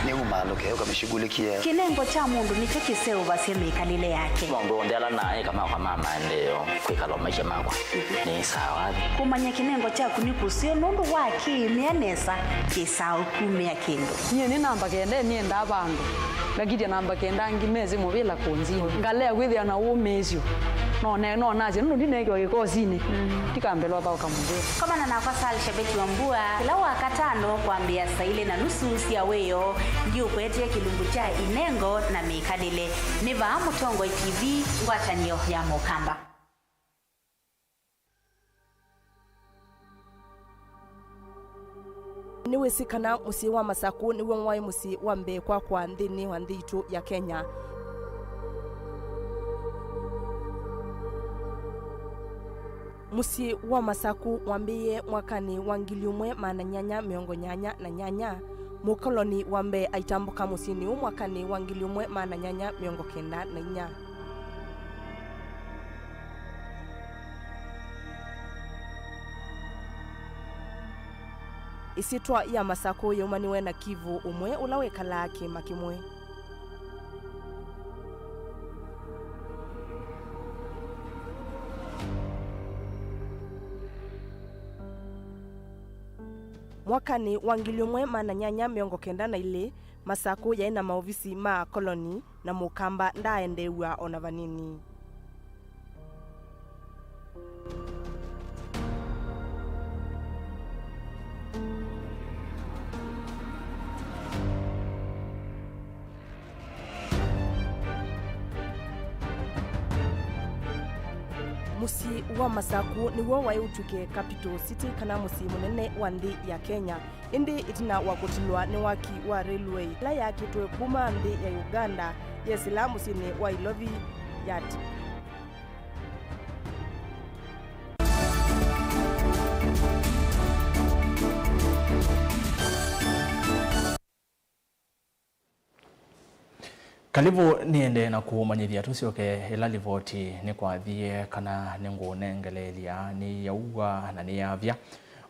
Nĩ uma andũ keo kamĩshughulikie. Kĩnengo kya mũndũ nĩkyo kĩseũvasya mĩkalĩle yake. Maũndũ onthe ala naeka makwa ma maendeeo, kwĩkala o maisha makwa nĩ sawa. Kũmanya kĩnengo kyaku nĩ kũseo nũndũ wa kĩĩmĩa nesa kĩsaa ũkumĩa kĩndũ. Nyie nĩ namba kenda, nĩendaa vandũ ngakitya namba kenda angĩ mesĩ mũvĩla kũnzini. Ngalea kwĩthĩa na ũmĩĩsyo. No ne-, no nasye nũndũ ndineekiwa kĩkosinĩ, ndikambelwa thaũka mũvĩla. Komana nakwa Sal Shabeti Wambua kĩla Wakatano kwambĩĩa saa ilĩ na nusu sya wĩoo, ndiũkwetee kĩlungu kya inengo na mĩkalĩle. Nĩ vaa Mũtongoi T V, ngwatanĩo ya Mũkamba. Nĩwĩsĩ kana mũsyĩ wa Masakũ nĩw'o waĩ mũsyĩ wa mbee kwakwa nthĩnĩ wa nthĩ itũ ya Kenya. Mũsyĩ wa Masakũ wambĩĩe mwakanĩ wa ngili ũmwe maana nyanya mĩongo nyanya na nyanya. Mũkoloni wa mbee aitambũka mũsyĩnĩ ũũ mwakanĩ wa ngili ũmwe maana nyanya mĩongo kenda na inya. Ĩsyĩtwa ya Masakũ yaumaniwe na Kivu ũmwe ũla wekalaa kĩĩma kĩmwe. Mwakanĩ wa ngili ũmwe maana nyanya mĩongo kenda na ilĩ, Masakũ yaĩ na maovisi ma akoloni, na Mũkamba ndaaendeew'a o na vanini. Mũsyĩ wa Masakũ nĩw'o waĩ ũtw'ĩke capital city, kana mũsyĩ mũnene wa nthĩ ya Kenya. Ĩndĩ ĩtina wa kũtilwa nĩ waki wa railway ĩla yaakĩtwe kuma nthĩ ya Uganda yesĩla mũsyĩnĩ wa Ilovi, yati. Kalĩvu nĩendee na kũmanyĩthya tũsyoke ĩla livoti nĩkwathie kana nĩngũnengeleelya nĩyaua na nĩyavya.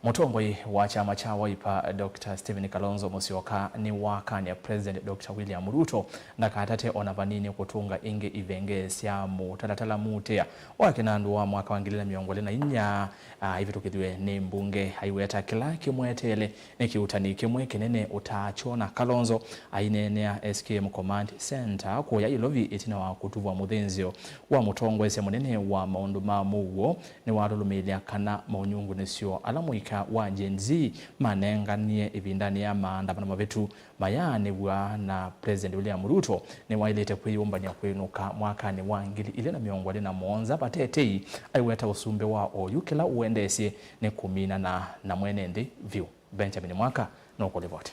Mũtongoi wa kyama kya Wiper, Doctor Stephen Kalonzo Musyoka, nĩwakany'a President Doctor William Ruto ndakatate o na vanini kũtũnga ĩngĩ ivengee sya mũtalatala muutĩa wa kĩnandũ wa mwaka wa ngili na mĩongo ĩlĩ na inya, a, ivĩtũkĩthw'e nĩ mbunge. Aiweta kĩla kĩmweteele nĩ kĩuutani kĩmwe kĩnene ũtaakyona. Kalonzo aineenea S K M Command Center kũya Ilovi ĩtina wa kũtuvwa mũthĩnzĩo wa mũtongoesya mũnene wa maũndũ ma mũuo. Nĩwatũlũmĩĩlya kana maũnyungunĩsyo ala mũika wa Gen Z manenganie ĩvindanĩ ya maandamano mavĩtu mayaanĩw'a na President William Ruto nĩwaĩlĩte kwĩyũmbany'a kwĩnũka mwakanĩ wa ngili ilĩ na mĩongo ĩlĩ na mũonza vate tei. Aiweta ũsumbĩ wa oyu kĩla ũendeesye nĩ kũminana na mwene nthĩ vyũ. Benjamin Mwaka nũkũlivoti.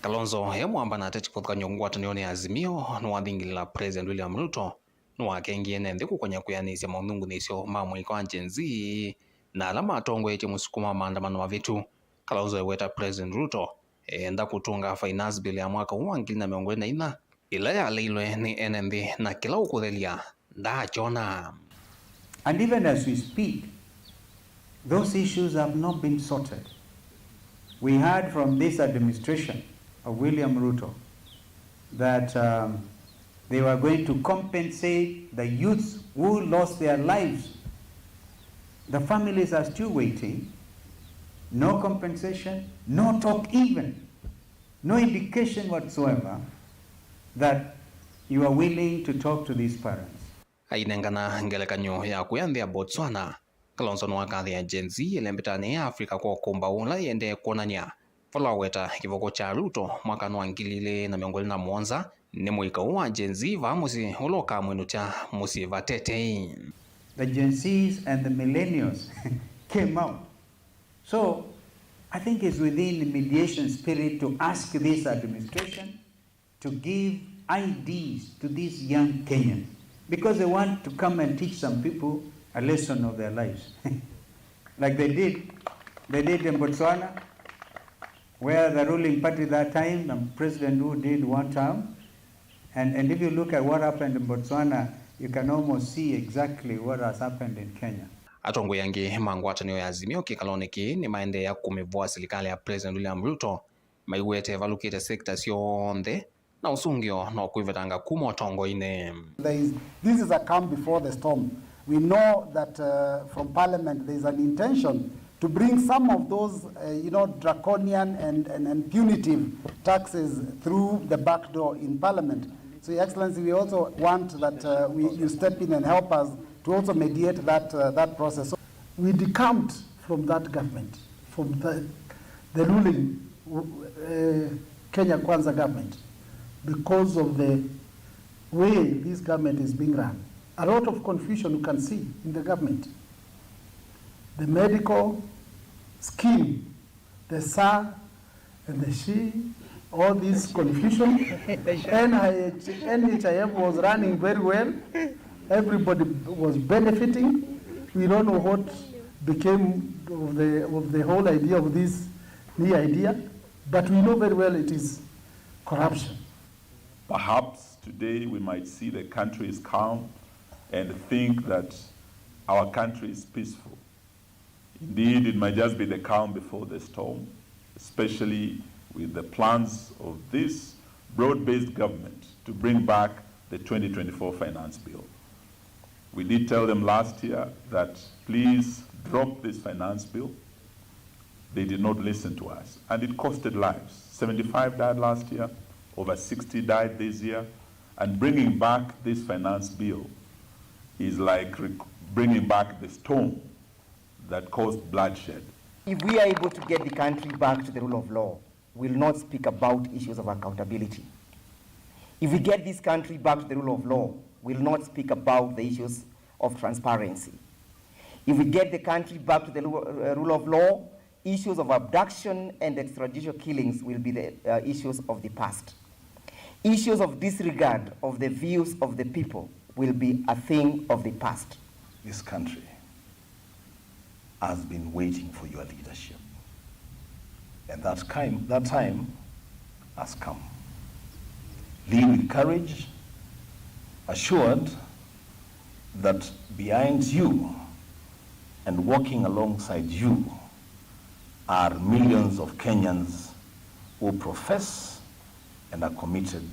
Kalonzo e mwamba na ateti kũthũkany'o ngwatanĩonĩ ya Azimio nĩwathingĩlĩla President William Ruto nĩwakengie ene nthĩ kũkonya kwĩanĩsya maũthungunĩsyo ma mũika wa Gen Z na ala matongoetye mũsukumo wa maandamano mavĩtu. Kalonzo eweta President Ruto eenda kũtũnga finance bill ya mwaka ũũ wa ngili na mĩongo ĩlĩ na inya ĩla yaleilwe nĩ ene nthĩ na kĩla ũkũthelya ndaakyona. And even as we speak, those issues have not been sorted. We heard from this administration of William Ruto that, um, they were going to compensate the youths who lost their lives. The families are still waiting. No compensation, no talk even. No indication whatsoever that you are willing to talk to these parents. Ainengana ngelekany'o ya kũya nthĩ ya Botswana, Kalonzo nĩwakathĩa Gen Z ĩlembetanĩ ya Africa kwa ũkũmbaũ ũla ĩendee kwonany'a, vala waweta kĩvoko kya Ruto mwaka wa ngili ilĩ na mĩongo ĩlĩ na mũonza nĩ mũika ũũ wa Gen Z vaa mũsyĩ ũla ũkamwĩnũkya mũsyĩ vatetei. The Gen Zs and the millennials came out. So, I think it's within the mediation spirit to ask this administration to give ideas to these young Kenyans because they want to come and teach some people a lesson of their lives. Like they did, they did in Botswana, where the ruling party that time, the president who did one term, and, and if you look at what happened in Botswana, you can almost see exactly what has happened in Kenya. Atongoi angĩ ma ngwatanĩo ya Azimio kĩkalonĩ kĩĩ nĩmaendeea kũmĩvũa silikalĩ ya President William Ruto, maiwete ĩvalũkĩte sekta syonthe na ũsũngĩo no kwĩvetanga kuma ũtongoinĩ. There is, this is a calm before the storm. We know that, uh, from Parliament there is an intention to bring some of those, uh, you know, draconian and, and, and punitive taxes through the back door in Parliament. So, Your Excellency, we also want that, uh, we, you step in and help us to also mediate that, uh, that process. So, we decamped from that government, from the, the ruling, uh, Kenya Kwanza government, because of the way this government is being run. A lot of confusion you can see in the government. The medical scheme, the SHA and the SHI, all this confusion. N I H, N H I F was running very well. Everybody was benefiting. We don't know what became of the, of the whole idea of this new idea, but we know very well it is corruption. Perhaps today we might see the country is calm and think that our country is peaceful. Indeed, it might just be the calm before the storm, especially with the plans of this broad-based government to bring back the twenty twenty-four Finance Bill. We did tell them last year that please drop this Finance Bill. They did not listen to us, and it costed lives. Seventy-five died last year, over sixty died this year, and bringing back this Finance Bill is like rec-, bringing back the storm that caused bloodshed. If we are able to get the country back to the rule of law, we'll not speak about issues of accountability. If we get this country back to the rule of law, we'll not speak about the issues of transparency. If we get the country back to the lu-, uh, rule of law, issues of abduction and extrajudicial killings will be the, uh, issues of the past. Issues of disregard of the views of the people will be a thing of the past. This country has been waiting for your leadership. And that time, that time has come. Lead with courage, assured that behind you and walking alongside you are millions of Kenyans who profess and are committed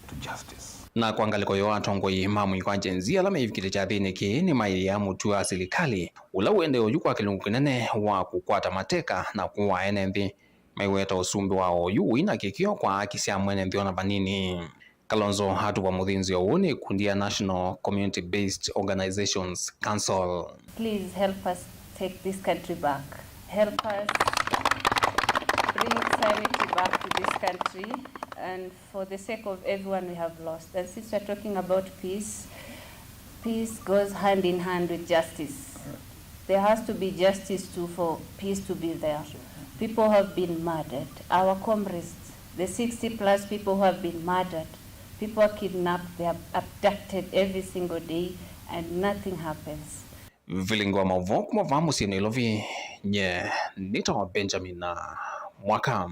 to justice. Na kwa ngalĩko yoo, atongoi ma mũika wa Gen Z ala meĩvikĩte kyathĩnĩ kĩĩ nĩmaĩĩa mũtuo wa silikalĩ ũla ũendee oyu kwa kĩlungu kĩnene wa kũkwata mateka na kũaa ene nthĩ. Maiweta ũsumbĩ wa oyu ũi na kĩkĩo kwa haki sya mwene nthĩ ona vanini. Kalonzo atũvwa mũthĩnzĩo ũũ nĩ ikundi ya National Community Based Organizations Council. Please help us take this country back. Help us bring sanity back to this country, and for the sake of everyone we have lost. And since we're talking about peace, peace goes hand in hand with justice. There has to be justice too for peace to be there. People have been murdered. Our comrades The sixty plus people who have been murdered, people are kidnapped, they are abducted every single day, and nothing happens. Vilingi wa maũvoo kuma vaa mũsyĩ Nairobi, nye nĩtawa Benjamin Mwaka.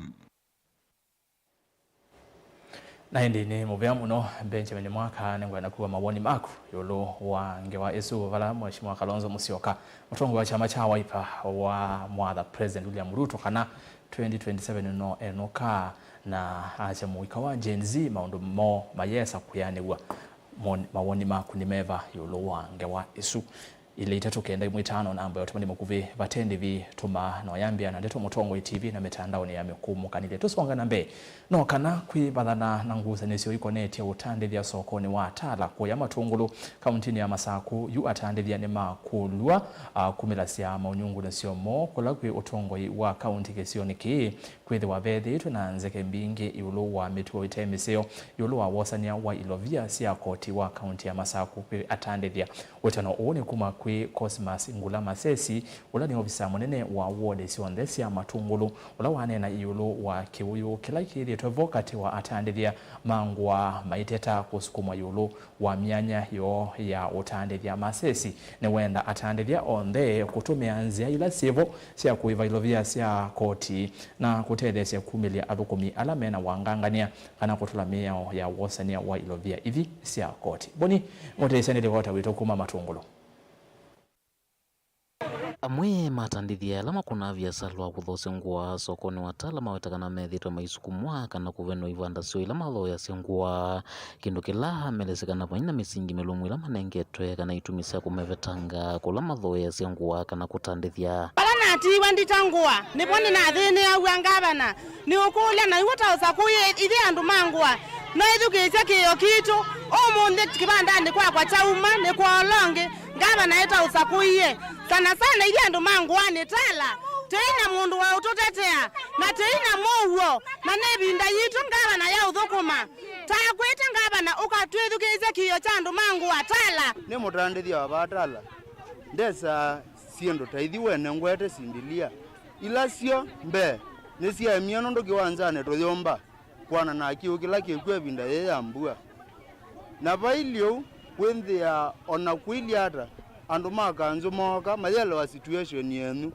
Na ĩndĩ nĩ mũvea mũno, Benjamin Mwaka, nĩngwenda kũa mawoni maku ĩũlũ wa ngewa ĩsu, vala Mheshimiwa Kalonzo Musyoka, mũtongoi wa kyama kya Wiper, wamwatha President William Ruto kana twenty twenty-seven no enũka, na asya mũika wa Gen Z maũndũ moo mayesa kwĩanĩw'a. Mon-, mawoni maku nĩ meva ĩũlũ wa ngewa ĩsu? Ilĩ itatũ kenda ĩmwe itano namba ya ũtũmani mũkuvĩ. Vate ndĩvi, tũma na ũyambĩa na Ndeto Mũtongoi T V na mĩtandaonĩ ya mĩkũmũkanĩlye. Tũsonga na mbee, no kana kwĩvathana na ngusanĩsyo ikonetye ũtandĩthya sokonĩ wa Tala kũya Matũngũlũ, kauntinĩ ya Masakũ, yu atandĩthya nĩmakũlw'a, a, kumĩlasya maũnyungulasyo moo kũla kwĩ ũtongoi wa kaunti kĩsionĩ kĩĩ, kwĩthĩwa vethĩĩtwe na nzeke mbingĩ ĩũlũ wa mĩtuo ĩte mĩseo ĩũlũ wa wosany'a wa ilovia sya koti wa kaunti ya Masakũ kwĩ atandĩthya. Wĩtano ũũ nĩ kuma kwĩ Cosmas Ngula Masesi, ũla nĩ ovisa mũnene wa wodi syonthe sya Matũngũlũ, ũla waneena ĩũlũ wa kĩũyũ kĩla kĩthĩĩtwe vo katĩ wa atandĩthya ma ngũa maiteta kũsukumwa ĩũlũ wa myanya yoo ya ũtandĩthya. Masesi nĩwenda atandĩthya onthe kũtũmĩa nzĩa ila syĩvo sya kũĩva ilovia sya koti na kũtetheesya kumĩlya athũkũmi ala mena wangangany'a kana kũtũla mĩao ya wosany'a wa ilovia ithi sya koti. Mboni, mũteesya nĩ livota witũ kuma Matũngũlũ. Amwe ma atandĩthya ala makũnaa viasala wa kũthoosya ngũa sokonĩ wa Tala maweta kana methĩĩtwe maisukumwa kana kũvenwa ivanda syoo ila mathoosya ngũa, kĩndũ kĩla melesya kana vai na mĩsingi mĩlũmu ila manengetwe kana itumi sya kũmevetanga kũla mathoosya ngũa kana kũtandĩthya. Vala natiiwe ndita ngũa, nĩvo nĩnathĩnĩaw'a ngavana, nĩũkũlya, na iw'o ta ũsakũie ithyĩ andũ ma ngũa, no ĩthukĩĩsye kĩĩo kitũ. Ũmũnthĩ kĩvandanĩ kwakwa kyauma nĩ kwa ũla ũngĩ. Ngavana etaũsakũie sana sana ithyĩ andũ ma ngũanĩ Tala. Tei na mũndũ wa ũtũtetea, na tei na mũuo, na nĩ ĩvinda yitũ ngavana ya ũthũkũma. Takwĩte ngavana ũka twĩthukĩĩsye kĩĩo kya andũ ma ngũa Tala. Nĩ mũtandĩthya wa vaa Tala. Ndesa syĩndũ ta ithi wene ngwete simbilia. Ila syo mbee nĩsyaemie nũndũ kĩwanzanĩ tũyũmba. Kwana na kĩu kĩla kĩkw'o ĩvinda yĩĩ ya mbua. Na vai lĩu kwĩnthĩa o na kũilyĩ ata, andũ ma kanzũ mooka mayelewa situation yenyu.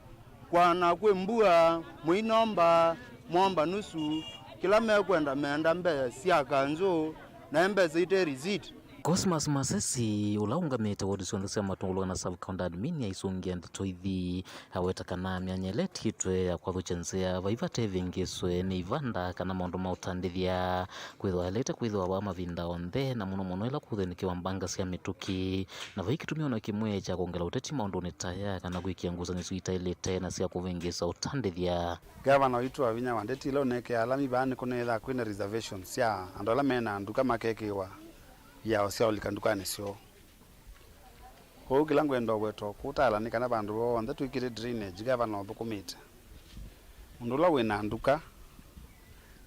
Kwana kwĩ mbua, mũinomba, mwomba nusu, kĩla mekwenda meenda mbesa sya kanzũ, na mbesa ite receipt. Cosmas Masesi, ũla ũngamĩte wodi syonthe sya Matũngũlũ kana sub county admin, aisũngĩa ndeto ithi. Aweta kana myanya ĩla ĩtiĩtwe ya kwathũkya nzĩa vai vate ĩvĩngĩĩswe nĩ ivanda kana maũndũ ma ũtandĩthya, kwĩthĩwa yaĩlĩte kwĩthĩwa vaa mavinda onthe, na mũno mũno ĩla kũthĩnĩkĩwa mbanga sya mĩtũkĩ. Na vai kĩtumi o na kĩmwe kya kwongela ũteti maũndũnĩ ta aya kana kwĩkĩa ngusanĩsyo itaĩlĩte na sya kũvĩngĩĩsa ũtandĩthya. Ngavana waitũ wa vinya wa ndeti ĩla ũnekea ala me vaa nĩ kũneethĩwa kwĩ na reservations sya andũ ala me na nduka makekĩĩwa iao sya ũlika ndukanĩ syoo. Kwoou kĩla ngwenda ũweta o kũu Tala nĩ kana vandũ vonthe twĩkĩte drainage, ngavana ũthũkũmĩte. Mũndũ ũla wĩ na nduka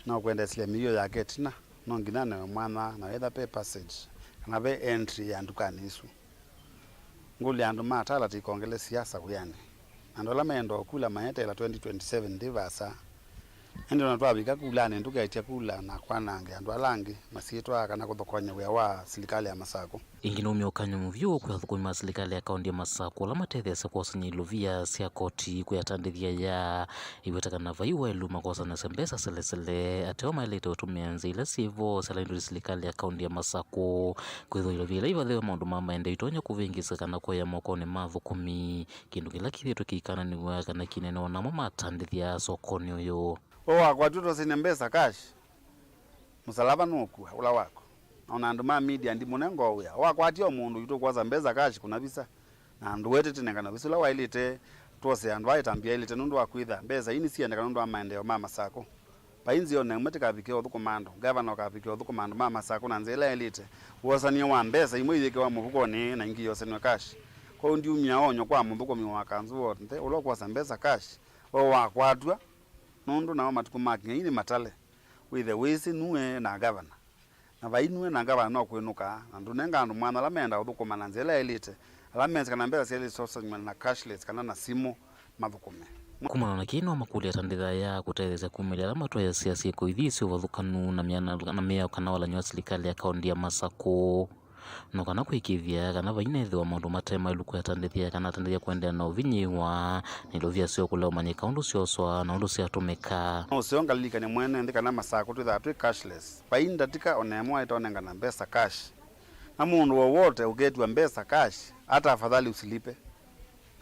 na ũkwendeesĩlya mĩio yake ĩtina, no nginya anewe mwanya na wĩtha ve passage kana ve entry ya ndukanĩ isu. Ngũlya andũ ma Tala tũikongele siasa wĩanĩ. Andũ ala meenda ũkula maeteela twenty twenty-seven ndĩ vaasa. Ĩndĩ o na twavika kulanĩ, ndũketye kula na kwanange andũ ala angĩ masyĩtwa kana kũthokonya wĩa wa silikalĩ ya Masakũ. Ĩngĩ nũmya ũkany'o mũvyũ kwĩ athũkũmi ma silikalĩ ya kaũntĩ ya Masakũ ala matetheesya kwosany'a ilovia sya koti kwĩ atandĩthya aya. Iweta kana vai waĩlu makosanasya mbesa selesele, ateo maĩlĩte ũtũmĩa nzĩa ila syĩ vo syalaĩtwe nĩ silikalĩ ya kaũntĩ ya Masakũ. Kwĩthĩwa ilovia ila ivathewe maũndũ ma maendeeo itonya kũvĩngĩĩsĩka kana kũea mokonĩ ma athũkũmi, kĩndũ kĩla kĩthĩĩtwe kĩikananĩw'a kana kĩneenawa namo matandĩthya sokonĩ ũyũ. We wakwatw'a twosanie mbesa cash, mũsalava nũkua ũla waku. Na ona andũ ma media ndimũnenga o wĩa. Wakwatie o mũndũ witũ ũkwosa mbesa cash kũna visa. Na ndũwetete nengana visa ũla waĩlĩte twose andũ aa ĩtambya yaĩlĩte nũndũ wa kwĩtha mbesa ii nĩsiendeka nũndũ wa maendeeo ma Masakũ. Vai nzĩa o na ĩmwe tĩkavikĩe ũthũkũma andũ. Ngavana ũkavikĩa ũthũkũma andũ ma Masakũ na nzĩa ĩla yaĩlĩte. Wosany'a wa mbesa imwe iyĩkĩwa mũvukonĩ na ingĩ iyosanw'a cash. Kwoou ndiumya onyo kwa mũthũkũmi wa kanzũ w'onthe ũla ũkwosa mbesa cash, we wakwatw'a, nũndũ namo matukũ makinya ii nĩ matale. Wĩthe wĩsĩ nue na ngavana. Na vai nue na ngavana no kwĩnũka, na ndũnenga andũ mwanya ala menda ũthũkũma na nzĩa ĩla yaĩlĩte, ala mesĩ kana mbesa syaĩlĩte syosanywa na cashless kana na simũ mathũkũme. Kumana na kĩĩ, no makũlya atandĩthya aya kũtetheesya kumĩlya ala matwaĩasya syĩko ithi syĩ ũvathũkanu na mĩana-, na mĩao kana walany'o wa silikalĩ ya kaũntĩ ya Masakũ. No kana kũĩkĩĩthya kana vainethĩwa maũndũ mate maĩlu kwĩ atandĩthya kana atandĩthya kũendeea na ũvinyĩĩwa, na ilovia syoo kũlea ũmanyĩka ũndũ syooswa na ũndũ syatũmĩka. No ũseo ngalilikany'a mwene nthĩ kana Masakũ twĩthaa twĩ cashless. Vai ndatĩka o na ĩmwe waĩta ũnengana mbesa cash. Na mũndũ wowote ũketw'a mbesa cash, hata afadhali usilipe.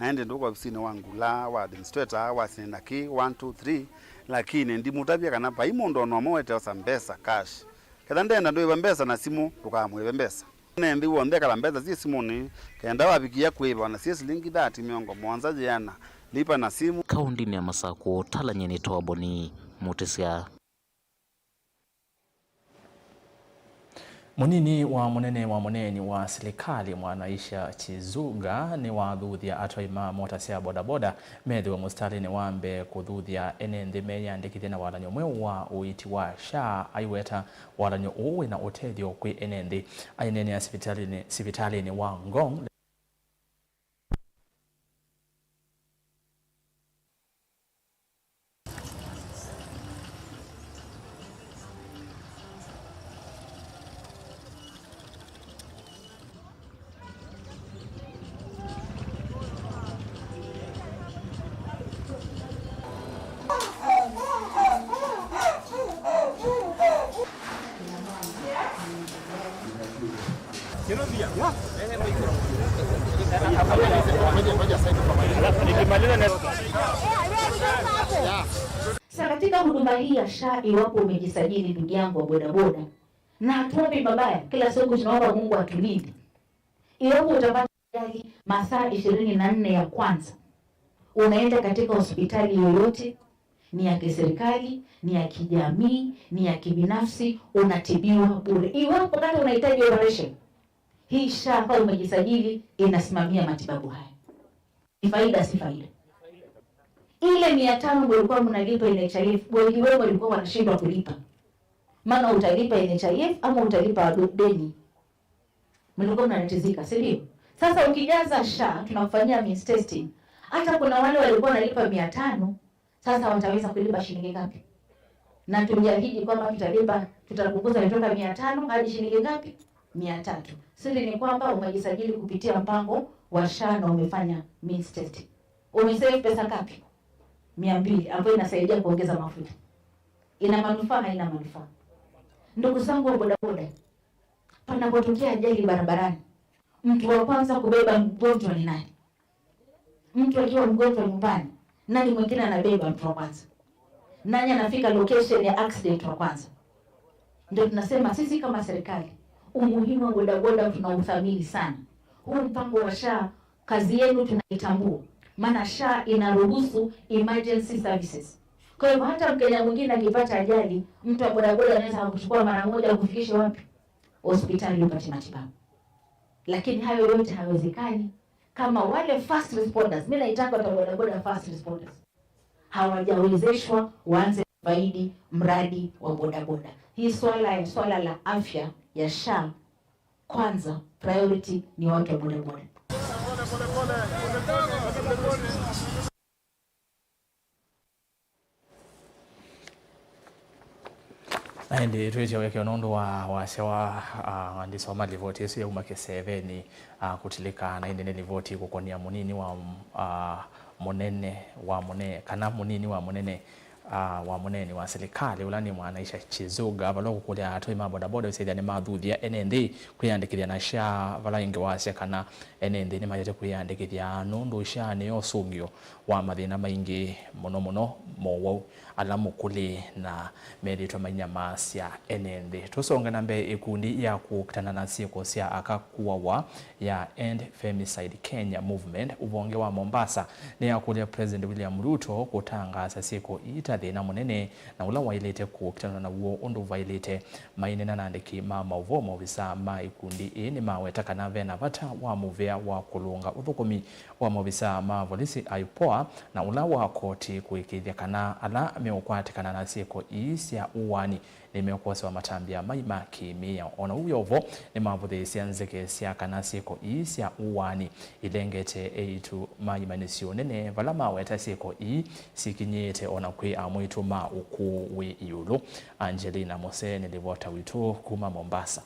Na ĩndĩ ndũka ovisinĩ wa ngula, wa administrator, wa sine na kĩ, one, two, three, lakini ndimũtavya kana vai mũndũ o na ũmwe wete osa mbesa cash. Ketha ndenda ndũĩva mbesa na simũ, ndũkamũĩve mbesa. Ene nthĩ w'onthe ekala mbesa syĩ simũnĩ, kenda wavikĩa kũĩva o na syĩ silingi thirty, mĩongo mũonza, yĩana, lipa na simu. Kaũntĩnĩ ya Masakũ, ũtalany'e nĩ Toboni Mũtĩsya. Mũnini wa mũnene wa mũneeni wa silikalĩ, Mwanaisha Chizuga, nĩwathuthya atwai ma mota sya bodaboda methĩwe mũsitalĩnĩ wa mbee kũthuthya ene nthĩ meyĩandĩkĩthye na walany'o mweũ wa ũiiti wa SHA, aiweta walany'o ũũ wĩna ũtethyo kwĩ ene nthĩ. Aineenea sivitalĩnĩ, sivitalĩnĩ wa Ngong. Sasa katika huduma hii ya SHA, iwapo umejisajili ndugu yangu wa bodaboda, na hatuombi mabaya, kila siku tunaomba Mungu atulinde. Iwapo utapata ajali masaa ishirini na nne ya kwanza, unaenda katika hospitali yoyote, ni ya kiserikali, ni ya kijamii, ni ya kibinafsi, unatibiwa bure. Iwapo hata unahitaji operation, hii SHA kama umejisajili inasimamia matibabu haya. Ni faida, si faida? Ile mia tano mlikuwa mnalipa N H I F, wengi wenu walikuwa wanashindwa kulipa. Maana utalipa N H I F ama utalipa do-, deni. Mlikuwa mnatatizika, si ndio? Sasa ukijaza SHA, tunakufanyia means testing. Hata kuna wale walikuwa wanalipa mia tano, sasa wataweza kulipa shilingi ngapi? Na tuliahidi kwamba tutalipa, tutapunguza kutoka mia tano hadi shilingi ngapi? Mia tatu. Siri ni kwamba umejisajili kupitia mpango wa SHA na umefanya means testing. Umesave pesa ngapi? Mia mbili, ambayo inasaidia kuongeza mafuta. Ina manufaa, haina manufaa? Ndugu zangu wa bodaboda, panapotokea ajali barabarani, mtu wa kwanza kubeba mgonjwa ni nani? Mtu akiwa mgonjwa nyumbani, nani mwingine anabeba mtu wa kwanza? Nani anafika location ya accident wa kwanza? Ndio tunasema sisi kama serikali, umuhimu wa bodaboda tunauthamini sana. Huu mpango wa SHA, kazi yenu tunaitambua, maana SHA inaruhusu emergency services. Kwa hivyo hata Mkenya mwingine akipata ajali, mtu wa bodaboda anaweza kuchukua mara moja kufikisha wapi? Hospitali upate matibabu. Lakini hayo yote hayawezekani kama wale first responders, mimi naitaka watu wa bodaboda first responders, hawajawezeshwa waanze kufaidi mradi wa bodaboda. Hii swala ya, swala la afya ya SHA, kwanza priority ni watu wa bodaboda. Na ĩndĩ twĩtya wĩkeo nũndũ wa wasya wa, ah, ndisoma livoti ĩsu yauma kĩsevenĩ, ah, kũtilĩka, na ĩndĩ nĩ livoti kũkonia mũnini wa, ah, mũnene wa mũne-, kana mũnini wa mũnene, ah, wa mũneeni wa silikalĩ, ũla nĩ Mwanaisha Chizuga, vala ũkũkũlya atwai ma bodaboda ũsyaĩthya nĩmathuthya ene nthĩ kwĩyandĩkĩthya na SHA, vala ĩngĩ wasya kana ene nthĩ nĩmaete kwĩyandĩkĩthya nũndũ SHA nĩyo ũsũngĩo wa mathĩna maingĩ, mũno mũno mowau ala mũkũlĩ na methĩĩtwe mainyamaasya ene nthĩ. Tũsonge na mbee, ĩkundi ya kũkitana na syĩko sya aka kũawa ya End Femicide Kenya Movement ũvonge wa Mombasa nĩyakũlya President William Ruto kũtangaasa syĩko ii ta thĩna mũnene na ũla waĩlĩte kũkitana naw'o ũndũ vaĩlĩte. Maineena na andĩki ma maũvoo, maovisaa ma ikundi ii nĩmaweta kana ve na vata wa mũvea wa kũlũnga ũthũkũmi wa maovisaa ma volisi, IPOA, na ũla wa koti kũĩkĩĩthya kana ala meũkwatĩkana na syĩko ii sya ũaani nĩmekwosewa matambya mai ma kĩ-mĩao. O na ũu wĩ o vo, nĩmavũthĩĩsya nzeke sya kana syĩko ii sya ũaani ilengete eĩtu ma imanyĩsyo nene, vala maweta syĩko ii sikinyĩĩte o na kwĩ amwaitũ ma ũkũũ wĩ ĩũlũ. Angelina Mose nĩ livota witũ kuma Mombasa.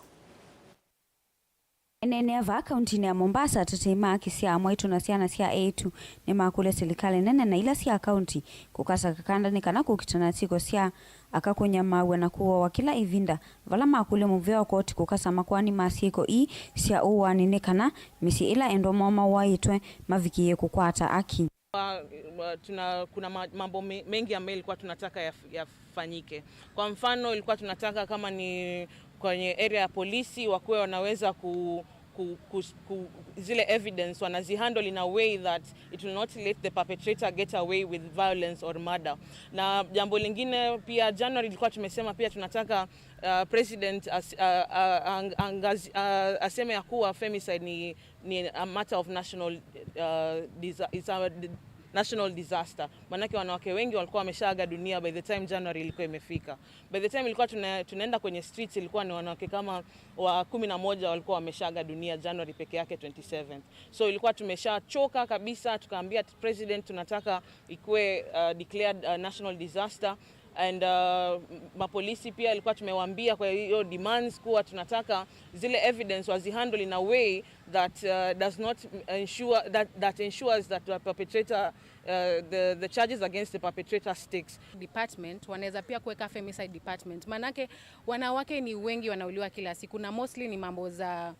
Eneenea vaa kauntinĩ ya Mombasa, atetei ma haki sya amwaitũ na syana sya eĩtu nĩmakũlya silikalĩ nene na ila sya kaunti kũkasa kakanda nĩ kana kũkitana na syĩko sya aka kũnyamaaw'a na kũawa kĩla ĩvinda, vala makũlya mũvea wa koti kũkasa makoani ma syĩko ii sya ũaani nĩ kana mĩsyĩ ĩla endwa moo mawaĩtwe mavikĩĩe kũkwata aki. Wa- wa- tuna, kuna ma- mambo me- mengi ambayo ilikuwa tunataka yaf- yafanyike. Kwa mfano, ilikuwa tunataka kama ni kwenye area ya polisi wakuwe wanaweza ku, ku, ku, ku, zile evidence wanazihandle in a way that it will not let the perpetrator get away with violence or murder. Na jambo lingine pia, January ilikuwa tumesema pia tunataka uh, president as, uh, uh, ang, angaz, uh, aseme ya kuwa femicide ni ni a matter of national, uh, disa- it's a d- national disaster. Manake wanawake wengi walikuwa wameshaaga dunia by the time January ilikuwa imefika. By the time ilikuwa tuna, tunaenda kwenye streets, ilikuwa ni wanawake kama wa kumi na moja walikuwa wameshaaga dunia January peke yake, twenty-seventh. So ilikuwa tumeshachoka kabisa, tukaambia president tunataka ikuwe uh, declared a national disaster. And uh, mapolisi pia ilikuwa tumewaambia, kwa hiyo demands kuwa tunataka zile evidence wazihandle in a way that uh, does not ensure that, that ensures that the perpetrator uh, the, the charges against the perpetrator sticks. Department wanaweza pia kuweka femicide department, maanake wanawake ni wengi wanauliwa kila siku, na mostly ni mambo za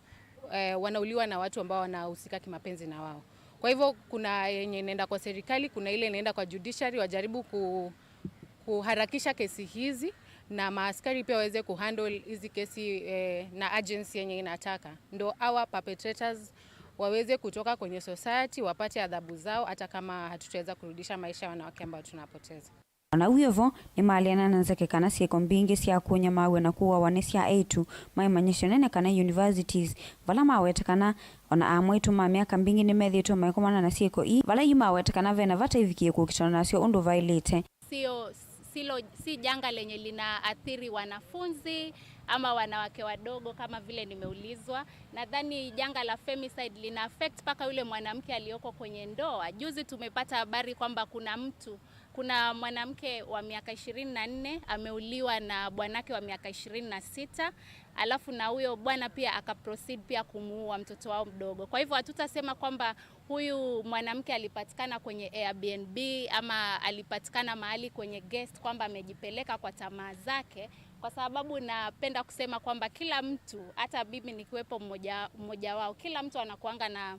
eh, wanauliwa na watu ambao wanahusika kimapenzi na wao. Kwa hivyo kuna yenye inaenda kwa serikali, kuna ile inaenda kwa judiciary, wajaribu ku, kuharakisha kesi hizi, na maaskari pia waweze kuhandle hizi kesi eh, na agency yenye inataka, ndo our perpetrators waweze kutoka kwenye society, wapate adhabu zao, hata kama hatutaweza kurudisha maisha ya wanawake ambao tunapoteza. O na wĩ o vo, nĩmaleana na nzeke kana syĩko mbingĩ sya kũnyamaaw'a na kũawa nĩ sya eĩtu ma imanyĩsyo nene kana universities, vala maweta kana o na amwaitũ ma myaka mbingĩ nĩmethĩĩtwe maikomana na syĩko ii, vala yu maweta kana ve na vata ivikĩe kũkitana nasyo ũndũ vaĩlĩte. Sio, silo, si janga lenye linaathiri wanafunzi ama wanawake wadogo kama vile nimeulizwa. Nadhani janga la femicide lina affect mpaka yule mwanamke aliyoko kwenye ndoa. Juzi tumepata habari kwamba kuna mtu Kuna mwanamke wa miaka ishirini na nne ameuliwa na bwanake wa miaka ishirini na sita, alafu na huyo bwana pia aka proceed pia kumuua mtoto wao mdogo. Kwa hivyo hatutasema kwamba huyu mwanamke alipatikana kwenye Airbnb ama alipatikana mahali kwenye guest kwamba amejipeleka kwa tamaa zake, kwa sababu napenda kusema kwamba kila mtu, hata mimi nikiwepo mmoja, mmoja wao, kila mtu anakuanga na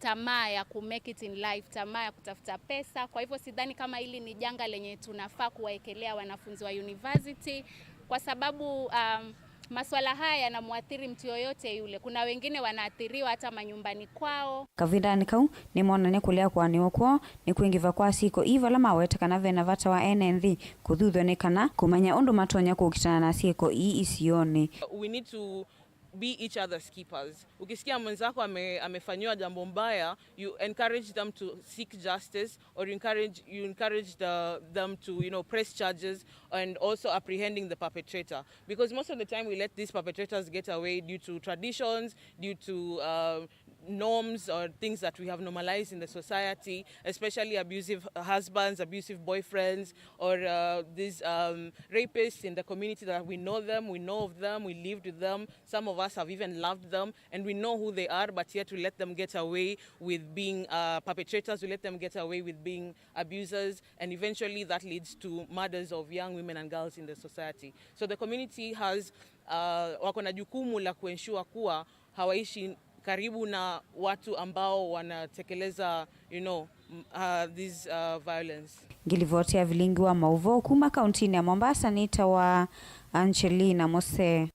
tamaa ya ku make it in life, tamaa ya kutafuta pesa. Kwa hivyo sidhani kama hili ni janga lenye tunafaa kuwaekelea wanafunzi wa university, kwa sababu um, masuala haya yanamwathiri mtu yoyote yule. Kuna wengine wanaathiriwa hata manyumbani kwao. Kavindanĩ kau, nĩmonany'a kũlea kũanĩwa kwoo nĩ kwingĩva kwa syĩko ii, vala maweta kana ve na vata wa ene nthĩ kũthuthw'a nĩ kana kũmanya ũndũ matonya kũkitana na syĩko ii isionĩ. We need to be each other's keepers. Ukisikia mwenzako ame, amefanyiwa jambo mbaya, you encourage them to seek justice, or you encourage, you encourage the, them to, you know, press charges and also apprehending the perpetrator. Because most of the time we let these perpetrators get away due to traditions, due to uh, norms or things that we have normalized in the society, especially abusive husbands, abusive boyfriends, or uh, these um, rapists in the community that we know them, we know of them, we lived with them. Some of us have even loved them, and we know who they are, but yet we let them get away with being uh, perpetrators, we let them get away with being abusers, and eventually that leads to murders of young women and girls in the society. So the community has uh, wako na jukumu la kuensure kuwa hawaishi karibu na watu ambao wanatekeleza, you know, m- uh, this uh, violence. Ngĩlivoti ya vilingi wa maũvoo kuma kauntinĩ ya Mombasa nĩtawa Angelina Mose.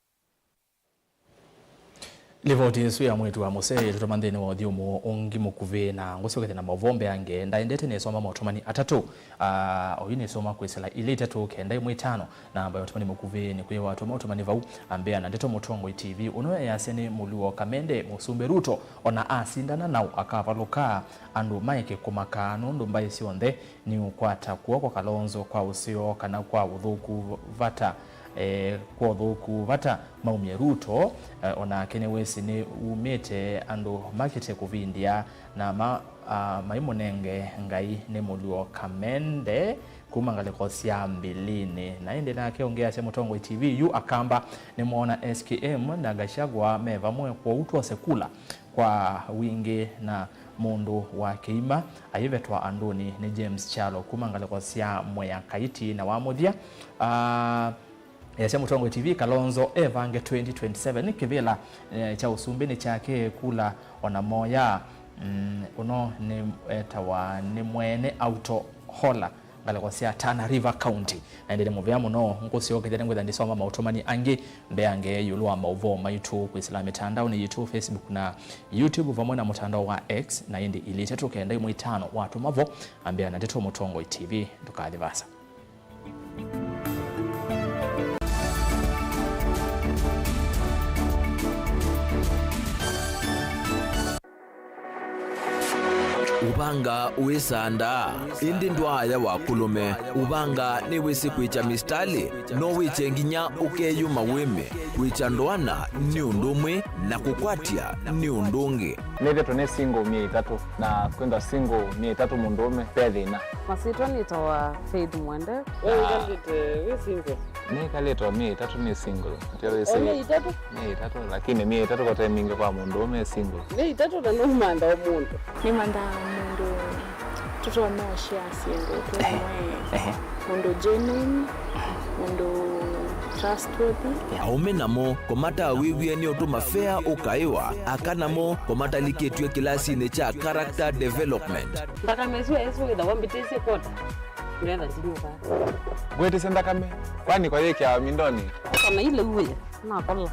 Livoti ĩsu ya mwĩĩtu wa mũsee ĩtũtũma nthĩnĩ wa ũthyũmũo ũngĩ mũkuvĩ, na ngũsyokethya na maũvoo mbeange. Ndaendete nĩsoma maũtũmani atatũ. Ah, oyu nĩsoma kwĩsĩla ilĩ itatũ kenda ĩmwe itano, namba ya ũtũmani mũkuvĩ nĩ kwĩwa tũma ũtũmani vau. Ambĩa na ndeto Mũtongoi T V, ũno easya nĩ Mũluo Kamende, Mũsumbĩ Ruto ona asindana nau akavalũka, andũ maeke kũmakaa nũndũ mbaĩ syonthe nĩũkwata kw'oko Kalonzo kwa ũseo kana kwa ũthũku vata, eh, kwa ũthũku vata maumye Ruto, eh, onake nĩwĩsĩ nĩwumĩte andũ makĩte kũvindĩa na ma, ah, maimũnenge Ngai nĩ Mũluo Kamende kuma ngalĩko sya mbilinĩ. Na ĩndĩ nake ũngĩ asya Mũtongoi T V yu Akamba nĩmoona S K M na Gachagua me vamwe, kwoou twose kula kwa wingĩ na mũndũ wa kĩima ayĩvetwa andũnĩ nĩ James Kyalo kuma ngalĩko sya Mwea Kaiti. Na wa mũthya, ah, easya Mũtongoi T V Kalonzo evange twenty twenty-seven kĩvĩla, eh, kya ũsumbĩ nĩ kyake kula ona moya. Mm, ũno nĩ etawa nĩ mwene Auto Hola ngalĩko sya Tana River County. Na ĩndĩ nĩ mũvea mũno ngũsyokethya nĩngwĩtha ndisoma maũtũmani angĩ mbeange ĩũlũ wa maũvoo maitũ kwĩsĩla mĩtandaonĩ yitũ, Facebook na YouTube, vamwe na mũtandao wa X, na ĩndĩ ilĩ itatũ kenda ĩmwe itano watũma vo. Ambĩa na ndeto Mũtongoi T V, ndũkathi vasa. Ũvanga wĩsandaa, ĩndĩ ndwaaya wa kũlũme. Ũvanga nĩwĩsĩ kwĩkya misitalĩ, no wĩkye nginya ũkeyũma wĩme. Kwĩkya ndoana nĩ ũndũ ũmwe, na kũkwatya nĩ ũndũ ũngĩ. Nĩthĩtwe nĩ single myei ĩtatũ, na kwĩthwa single myei ĩtatũ mũndũũme ve thĩna. Masyĩtwa nĩtawa Faith Mwende. We wĩkalĩte wĩ single? Nĩkalĩte o myei ĩtatũ nĩ single. Ndio wĩsĩ. O myei ĩtatũ? Myei ĩtatũ, lakini myei ĩtatũ kote mingĩ kwa mũndũũme e single. Myei ĩtatũ na nũmantha o mũndũ. Nĩmanthaa mũndũ tũtonya ũshare syĩndũ twĩ. Ehe. Mũndũ genuine, mũndũ trustworthy. Aũme namo kũmatawĩw'e nĩ ũtũma fea ũkaĩwa, aka namo kũmatalikĩtw'e kĩlasinĩ kya character development. Nthakame ĩsu ĩsu wĩthawa mbĩtĩsye kwota. Ngetha ndinyuka. Ngwĩtĩsye nthakame, kwani kwa yĩkĩawa mindoni? Kana ile uwe, nakola.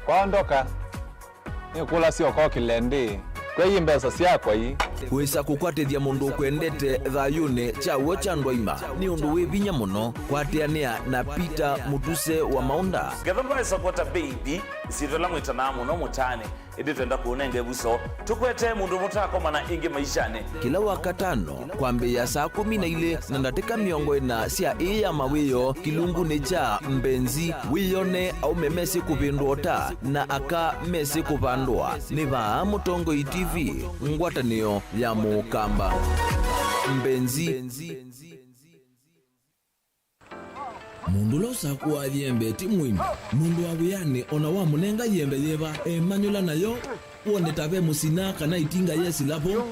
Kwaondoka. Nĩkũlasya ũkokĩle ndĩ, kwei mbesa syakwa ii. Kwĩsa kũkwatĩthya mũndũ ũkwendete thayũnĩ kya w'o kya ndwaima nĩ ũndũ wĩ vinya mũno. Kwatĩanĩa na Peter Mũtuse wa Maũnda. Ngetha ndwaĩsa kwota mbei mbi, isyĩtwa ĩla mwĩtanaa mũno mũtaanĩ, ĩndĩ twenda kũũnenga ĩvuso. Tũkwete mũndũ mũtakomana ĩngĩ maishanĩ. Kĩla Wakatano, kwambĩĩa saa kũmi na ilĩ na ndatĩka mĩongo ĩna sya ĩĩ ya mawĩoo, kĩlungunĩ kya Mbenzi, wĩyone aũme mesĩ kũvĩndũa ũta na aka mesĩ kũvandũa. Nĩ vaa Mũtongoi T V, ngwatanĩo ya Mũkamba. Mbenzi. Mũndũ ũla ũsakũaa yembe ti mũini. Mũndũ wa wĩanĩ o na wamũnenga yembe yĩva, emanyũla nayo, wone ta ve mũsina kana ĩtinga yesĩla vo.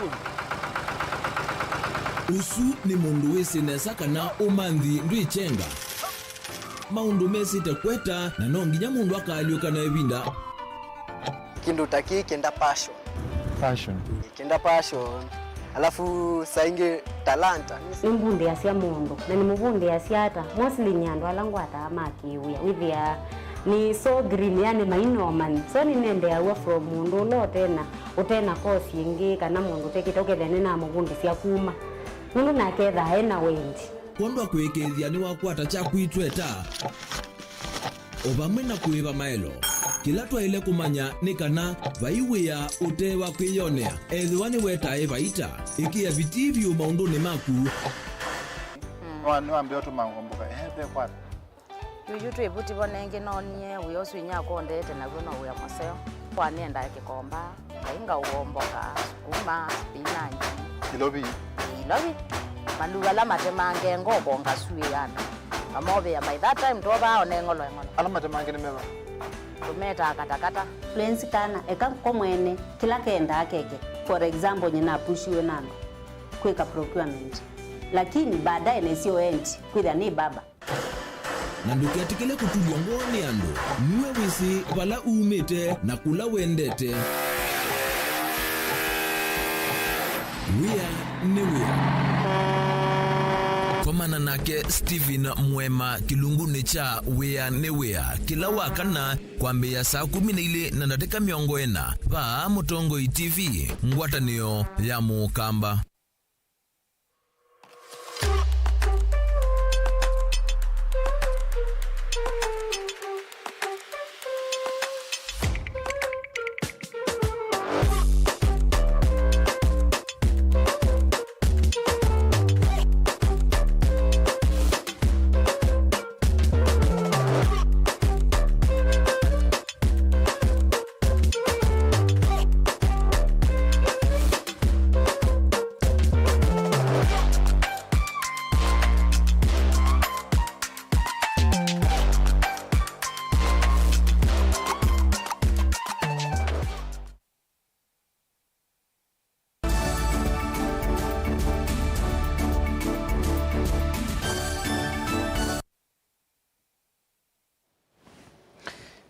Ũsu nĩ mũndũ wĩsĩ nesa kana ũmanthi ndwĩkyenga. Maũndũ mesĩte kweta, na no nginya mũndũ akaalyũka na ĩvinda. Kĩndũ ta kĩĩ kĩenda passion. Passion. Kĩenda passion. Alafu saa ingĩ talanta. Nĩmbundĩasya mũndũ, na nĩmũvundĩasya ata? Mostly nĩ andũ ala ngwataa ma kĩwĩa. Wĩthĩaa nĩ so green, yani mainomani. So nĩnendeaw'a from mũndũ ũla ũtena, ũtena course ĩngĩ, kana mũndũ ũtekĩte, ũkethĩa nĩnamũvundĩsya kuma. Nũndũ nake ethaa ena wendi. Kwondũ wa kũĩkĩĩthya nĩwakwata kyaku itweta. O vamwe na kũĩva maelo. Kĩla twaĩle kũmanya nĩ kana vai wĩa ũte wa kwĩyonea, ethĩwa nĩwetae vaita, ĩkĩa vitii vyũ maũndũnĩ maku. Nĩwa-, nĩwambĩa ũtũma ngomboka, ehe, ve kwata. Yuyu twĩ vuti vo nengĩ noonie wĩa ũsu inyakwa ũndete naw'o no wĩa mũseo. Kwa nĩendaa kĩkomba. Kainga ũomboka, sukuma, spinach. Ilovi. Ilovi. Maluva ala matemange ngoko ngasuĩana. Mamovĩa by that time twovaa one ng'olo eng'olo. Ala matemange nĩ meva? Tũmetaa katakata. Lwenzi kana, eka ko mwene, kĩla kendaa keke. For example, nyina apushiwe na andũ kwĩka procurement. Lakini baadaye nesyo endi, kwĩthĩa nĩ baba. Na ndũketĩkĩle kũtulw'a ngoo nĩ andũ. Nue wĩsĩ vala umĩte na kũla wendete. Wĩa nĩ wĩa. Koma Ana nake Stephen Mwema kĩlungunĩ kya Wĩa nĩ Wĩa kĩla wa kana kwambĩĩa saa kũmi na ilĩ na ndatĩka mĩongo ĩna vaa Mũtongoi T V, ngwatanĩo ya Mũkamba.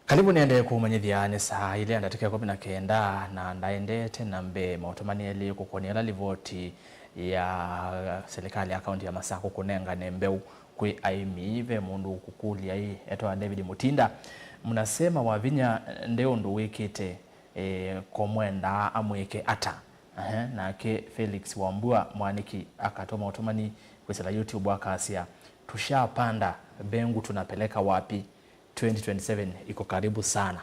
Karibu, nĩendee kũmanyĩthya nĩ saa ilĩ na ndatĩka ĩkũmi na kenda, na ndaendete na mbee maũtũmanĩ elĩ kũkũnĩa ĩla livoti ya silikalĩ ya kaunti ya Masakũ kũnengane mbeũ kwĩ aĩmi. Ve mũndũ ũkũkũlya ĩ, etawa David Mutinda, mnasema Wavinya nde ũndũ wĩkĩte, e, komwendaa amwĩke ata? Ehe, nake Felix Wambua Mwaniki akatũma ũtũmani kwĩsĩla YouTube akasya, "Tushapanda, mbegu tunapeleka wapi? Twenty twenty-seven iko karibu sana."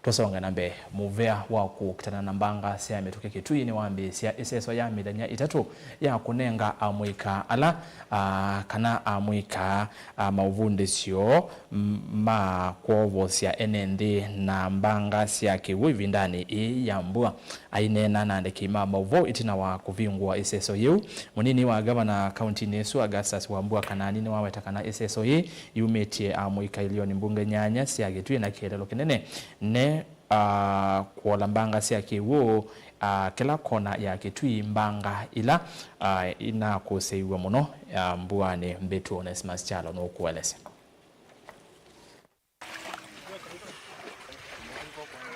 Tũsonge na mbee. Mũvea wa kũkitana na mbanga sya mĩtũkĩ Kitui nĩwambĩĩsya ĩseso ya mĩthenya ĩtatũ ya kũnenga amũika ala, a, kana amũika, a, maũvundĩsyo, m-, ma kwovosya ene nthĩ na mbanga sya kĩw'ũ ĩvindanĩ ĩĩ ya mbua. Aineena na andĩki ma maũvoo ĩtina wa kũvingũa ĩseso yĩu, mũnini wa ngavana kauntinĩ ĩsu Augustus Wambua Kanani nĩwaweta kana ĩseso yĩĩ yumĩtye amũika ilioni mbunge nyanya sya Kitui na kĩeleelo kĩnene ne, a, kũola mbanga sya kĩw'ũ, a, kĩla kona ya Kitui, mbanga ila, a, inakũsĩiw'e mũno, a, mbuanĩ mbĩtu. Onesimus Kyalo nũkũelesya.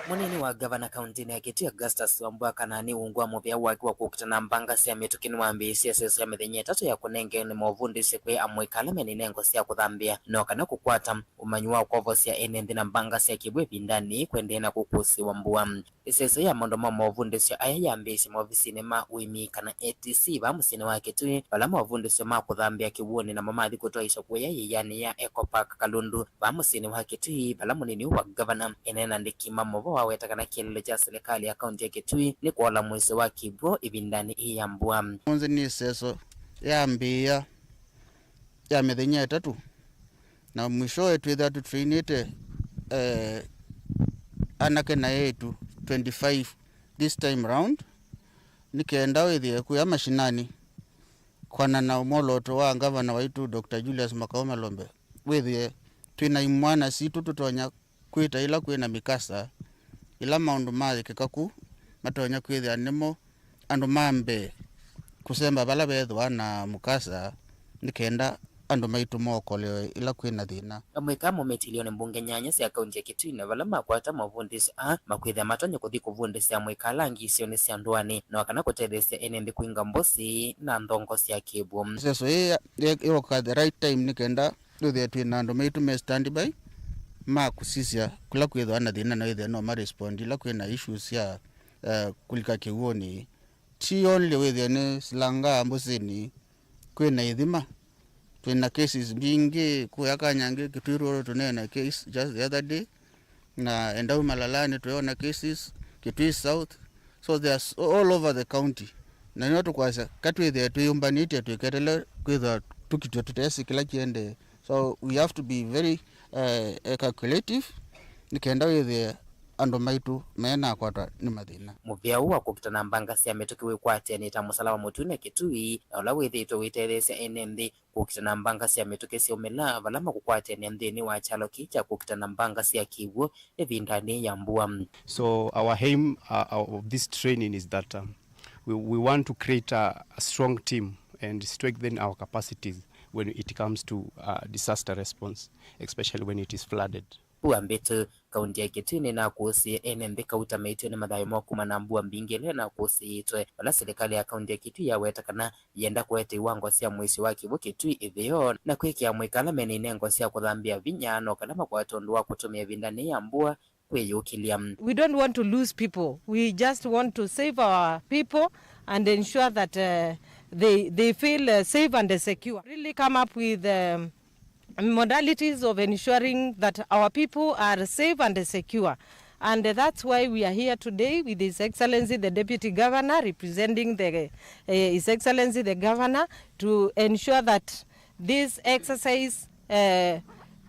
Mũnini wa ngavana kauntinĩ ya Kitui Augustus Wambua Kanani ungu wa mũvea wake wa kũkita na mbanga sya mĩtũkĩ nĩwambĩĩsye ĩseso ya mĩthenya ĩtatũ ya kũnengene movundĩsyo kwĩ amũika ala mena inengo sya kũthambĩa no kana kũkwata ũmanyi wa kwovosya ene nthĩ na mbanga sya kĩw'ũ ĩvindanĩ kwendeea na kũkũsĩwa mbua. Ĩseso ya maũndũ ma movundĩsyo aya yambĩĩsye maovisinĩ ma ũĩmi kana A T C vaa mũsyĩnĩ wa Kitui, vala movundĩsyo ma kũthambĩa kĩw'ũnĩ namo mathi kũtwaĩsya kũya ĩĩanĩ ya Eco Park Kalundu vaa mũsyĩnĩ wa Kitui, vala mũnini wa ngavana eneena na andĩki ma maũvoo aweta kana kĩeleelo kya silikalĩ ya kaunti ya Kitui nĩ kũola mũisyo wa kĩw'ũ ĩvindanĩ ĩĩ ya mbua. Ũmũnthĩ nĩ ĩseso yambĩĩa ya mĩthenya ĩtatũ, na mwishowe twĩthĩa tũtrainĩte, eh, anake na eĩtu twenty-five this time round, nĩ kenda wĩthĩe kũya mashinani kwana na mwolooto wa ngavana waitũ Doctor Julius Makau Malombe, wĩthĩe twĩ na imwana sitũ tũtonya kwĩta ĩla kwĩ na mĩkasa, ĩla maũndũ mayĩkĩka kũu matonya kwĩthĩa nĩmo andũ ma mbee kũsemba vala veethĩwa na mũkasa, nĩ kenda andũ maitũ mookolewe ĩla kwĩ na thĩna. Amũika momĩtĩlio nĩ mbunge nyanya sya kaunti ya Kitui, na vala makwata mavundĩsyo aa makwĩthĩa matonya kũthi kũvundĩsya amũika ala angĩ isionĩ sya ndũanĩ, no kana kũtetheesya ene nthĩ kwinga mbũsĩ na nthongo sya kĩw'ũ. Ĩseso ĩĩ ya- ya- yĩoka the right time nĩ kenda twĩthĩe twĩ na andũ maitũ me standby ma kũsisya kũla kwĩthĩwa na thĩna na wĩthĩe no ma respond ĩla kwĩ na issues sya, eh, kũlika kĩw'ũnĩ. Ti only wĩthĩe nĩ silanga mbũsĩnĩ, kwĩ na ithima. Twĩ na cases mbingĩ kũya Kanyangĩ, Kitui Rural tũneena case just the other day, na Endau Malalani twĩona cases, Kitui South. So they are s- all over the county. Na nĩyo tũkwasya, katwĩthĩe twĩyũmbanĩtye twĩketele kwĩthwa tũkitwe tũtesĩ kĩla kĩendee. So we have to be very, eh, eh, calculative, nĩ kenda wĩthĩe andũ maitũ menakwatwa nĩ mathĩna. Mũvĩa ũũ wa kũkita na mbanga sya mĩtũkĩ wĩkwatĩanĩte na Mũsalaba Mũtune Kitui, na ũla wĩthĩĩtwe ũitetheesya ene nthĩ kũkita na mbanga sya mĩtũkĩ syaumĩla vala makũkwatĩanĩa nthĩnĩ wa kyalo kĩĩ kya kũkita na mbanga sya kĩw'ũ ĩvindanĩ ya mbua. So our aim, uh, of this training is that, um, we, we want to create a, a strong team and strengthen our capacities when it comes to, uh, disaster response, especially when it is flooded. Mbua mbĩtu. Kaunti ya Kitui nĩnakũsĩe ene nthĩ kauta maitio nĩ mathayũ ma kuma na mbua mbingĩ ĩla ĩnakũsĩĩtwe, vala silikalĩ ya kaunti ya Kitui yaweta kana yenda kũete iwango sya mũisyo wa kĩw'ũ Kitui ĩtheo, na kwĩkĩa mũika ala mena inengo sya kũthambĩa vinya no kana makwate ũndũ wa kũtũmĩa ĩvindanĩ ya mbua kwĩyũkĩlya. We don't want to lose people. We just want to save our people and ensure that, uh, they, they feel, uh, safe and secure. Really come up with, um, modalities of ensuring that our people are safe and secure. And that's why we are here today with His Excellency the Deputy Governor, representing the, uh, His Excellency the Governor, to ensure that this exercise, uh,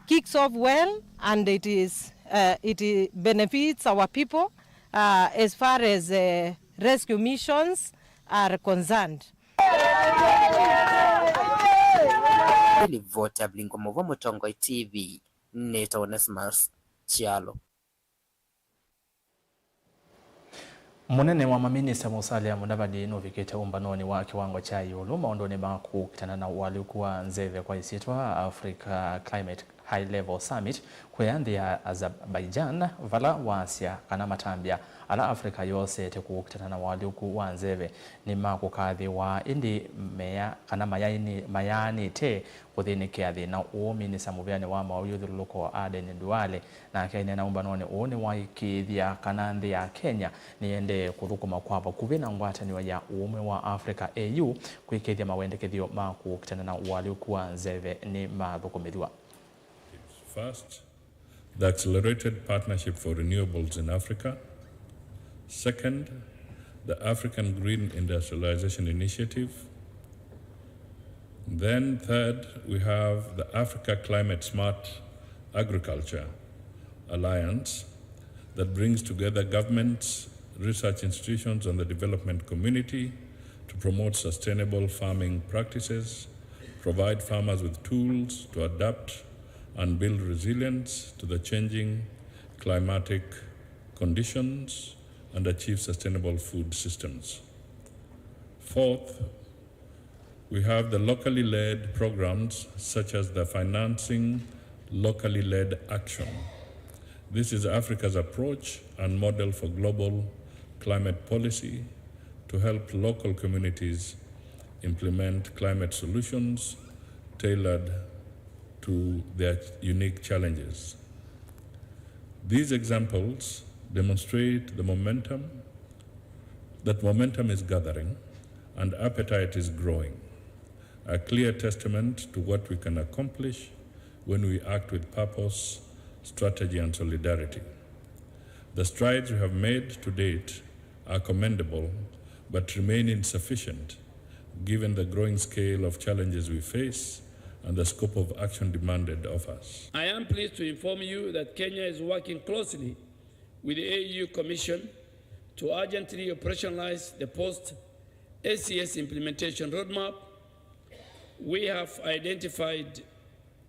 kicks off well and it is, uh, it benefits our people, uh, as far as, uh, rescue missions are concerned. Ĩlivoti ya Vilingo Mũvwa Mũtongoi T V, nĩtawa Onesmus Kyalo. Mũnene wa maminista Musalia Mudavadi nũvikĩte ũmbanonĩ wa kĩwango kya ĩũlũ maũndũnĩ ma kũkitana na ũalyũku wa nzeve kwa ĩsyĩtwa Africa Climate High Level Summit kũya nthĩ ya Azerbaijan, vala wasya kana matambya ala Africa yosete kũkitana na ũalyũku wa nzeve nĩ ma kũkathĩwa, ĩndĩ meya kana mayaini-, mayaanĩte kũthĩnĩkĩa thĩna ũũ. Minista mũvĩanĩ wa maũyũthũlũlũko Aden Duale nake aineena ũmbanonĩ ũũ nĩwaĩkĩĩthya kana nthĩ ya Kenya nĩyendee kũthũkũma kwa vakuvĩ na ngwatanĩo ya Ũũmwe wa Africa, A U, kwĩkĩĩthya mawendekethyo ma kũkitana na ũalyũku wa nzeve nĩmathũkũmĩthw'a. First, the Accelerated Partnership for Renewables in Africa. Second, the African Green Industrialization Initiative. Then third, we have the Africa Climate Smart Agriculture Alliance that brings together governments, research institutions, and the development community to promote sustainable farming practices, provide farmers with tools to adapt and build resilience to the changing climatic conditions, and achieve sustainable food systems. Fourth, we have the locally led programs such as the Financing Locally Led Action. This is Africa's approach and model for global climate policy to help local communities implement climate solutions tailored to their unique challenges. These examples demonstrate the momentum, that momentum is gathering and appetite is growing, a clear testament to what we can accomplish when we act with purpose, strategy, and solidarity. The strides we have made to date are commendable but remain insufficient given the growing scale of challenges we face and the scope of action demanded of us. I am pleased to inform you that Kenya is working closely with the A U Commission to urgently operationalize the post A C S implementation roadmap. We have identified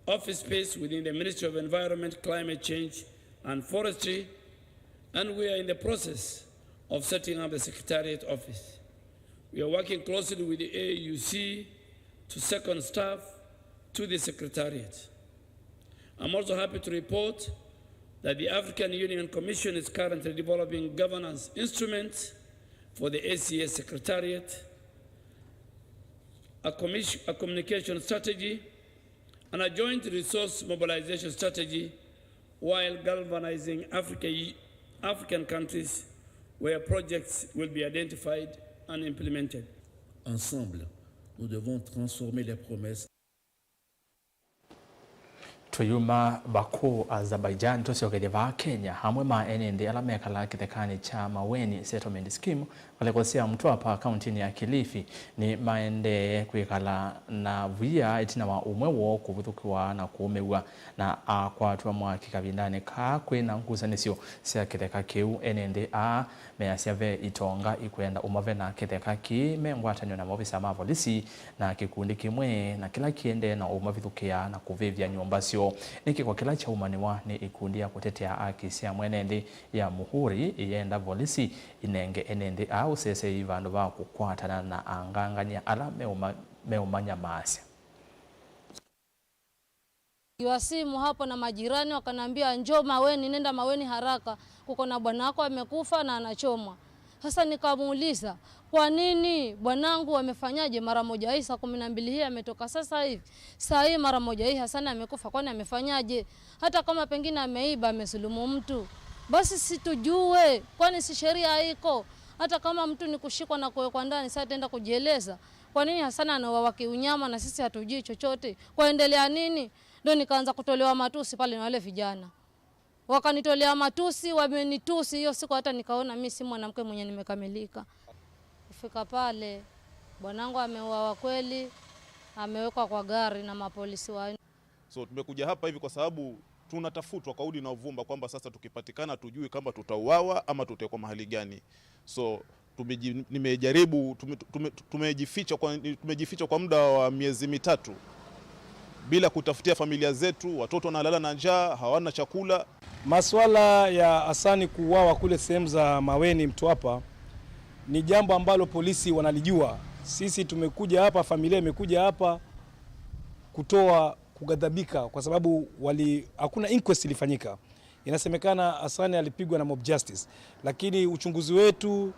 office space within the Ministry of Environment, Climate Change and Forestry, and we are in the process of setting up the Secretariat office. We are working closely with the A U C to second staff to the Secretariat. I'm also happy to report that the African Union Commission is currently developing governance instruments for the A C S Secretariat, a commis-, a communication strategy, and a joint resource mobilization strategy while galvanizing Africa, African countries where projects will be identified and implemented. Ensemble, nous devons transformer les promesses. Tũyuma Baku, Azerbaijan, tũsyokethye vaa Kenya. Amwe ma ene nthĩ ala mekalaa kĩthekanĩ kya Maweni Settlement Scheme, ngalĩko sya Mtwapa, kauntinĩ ya Kilifi, nĩ maendee kwĩkala na via ĩtina wa ũmwe woo kũvithũkĩwa na kũũmĩw'a na akwatw'a mwaki kavindanĩ kaa kwĩ na ngusanĩsyo sya kĩtheka kĩu. Ene nthĩ aa measya ve itonga ikwenda ũmavena kĩtheka kĩĩ me ngwatanĩo na maovisa ma volisi na kĩkundi kĩmwe, na kĩla kĩendee na ũmavithũkĩa na kũvĩvya nyũmba syoo. Nĩ kĩko kĩla kyaumaniwa nĩ ikundi ya kũtetea aki sya mwene nthĩ ya Muhuri iyenda volisi inenge ene nthĩ aa ũseseei vandũ va kũkwatana na angangany'a ala meũma-, meũmanyamaasya. Wa simu hapo na majirani wakaniambia, "Njoo Maweni, nenda Maweni haraka. Kuko na bwana wako amekufa na anachomwa." Sasa nikamuuliza, "Kwa nini bwanangu amefanyaje mara moja hii saa kumi na mbili hii ametoka sasa hivi? Saa hii mara moja hii Hasani amekufa, kwani amefanyaje? Hata kama pengine ameiba, amesulumu mtu. Basi situjue, kwani si sheria iko? Hata kama mtu ni kushikwa na kuwekwa ndani, sasa ataenda kujieleza. Kwa nini Hasani anauawa kiunyama na sisi hatujui chochote? Kwaendelea nini?" Ndio nikaanza kutolewa matusi pale na wale vijana. Wakanitolea matusi, wamenitusi hiyo siku, hata nikaona mi si mwanamke mwenye nimekamilika. Kufika pale, bwanangu ameuawa kweli, amewekwa kwa gari na mapolisi wa So tumekuja hapa hivi kwa sababu tunatafutwa kwa udi na uvumba kwamba sasa tukipatikana tujui kama tutauawa ama tutekwa mahali gani. So tumeji-, nimejaribu tume-, tume-, tumejificha kwa, tumejificha kwa muda wa miezi mitatu bila kutafutia familia zetu. Watoto wanalala na njaa, hawana chakula. Masuala ya Hasani kuuawa kule sehemu za Maweni, Mtwapa, ni jambo ambalo polisi wanalijua. Sisi tumekuja hapa, familia imekuja hapa kutoa kughadhabika kwa sababu wali-, hakuna inquest ilifanyika. Inasemekana Hasani alipigwa na mob justice, lakini uchunguzi wetu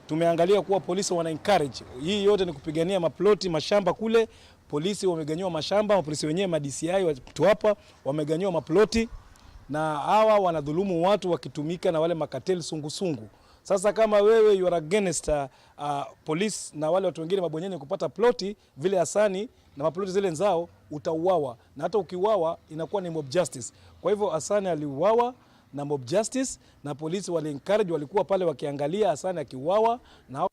tumeangalia kuwa polisi wana encourage. Hii yote ni kupigania maploti, mashamba kule. Polisi wameganyiwa mashamba, mapolisi wenyewe, ma D C I wa Mtwapa wameganyiwa maploti, na hawa wanadhulumu watu wakitumika na wale makatel sungusungu. Sasa kama wewe you are against, uh, uh, police na wale watu wengine mabwenyenye kupata ploti vile Hasani na maploti zile nzao, utauawa, na hata ukiuawa inakuwa ni mob justice. Kwa hivyo Hasani aliuawa na mob justice, na polisi wali encourage, walikuwa pale wakiangalia Hasani akiuawa na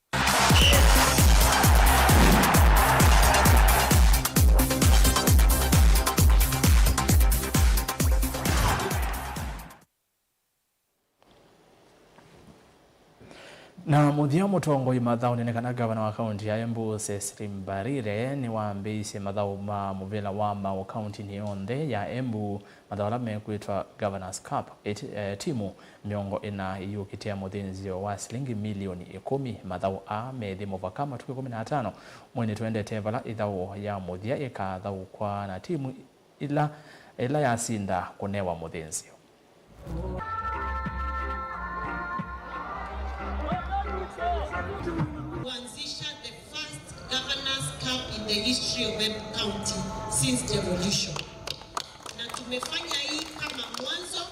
Na mũthya, mũtongoi mathaũnĩ nĩ kana ngavana wa kaunti ya Embu, Cecily Mbarire, nĩwambĩĩisye mathaũ ma mũvĩla wa maũ kauntinĩ yonthe ya Embu, mathaũ ala mekwĩtwa Governor's Cup. Ĩti-, eh, timu mĩongo ĩna iyũkĩtĩa mũthĩnzĩo wa silingi milioni ĩkũmi. Mathaũ aa methĩ mũvaka matukũ ĩkũmi na atano mweinĩ twendete, vala ĩthaũ ya mũthya ĩkathaũkwa na timu ila, ĩla yasinda kũnewa mũthĩnzĩo. Kuanzisha the first Governor's Cup in the history of Embu County since devolution. Na tumefanya hii kama mwanzo,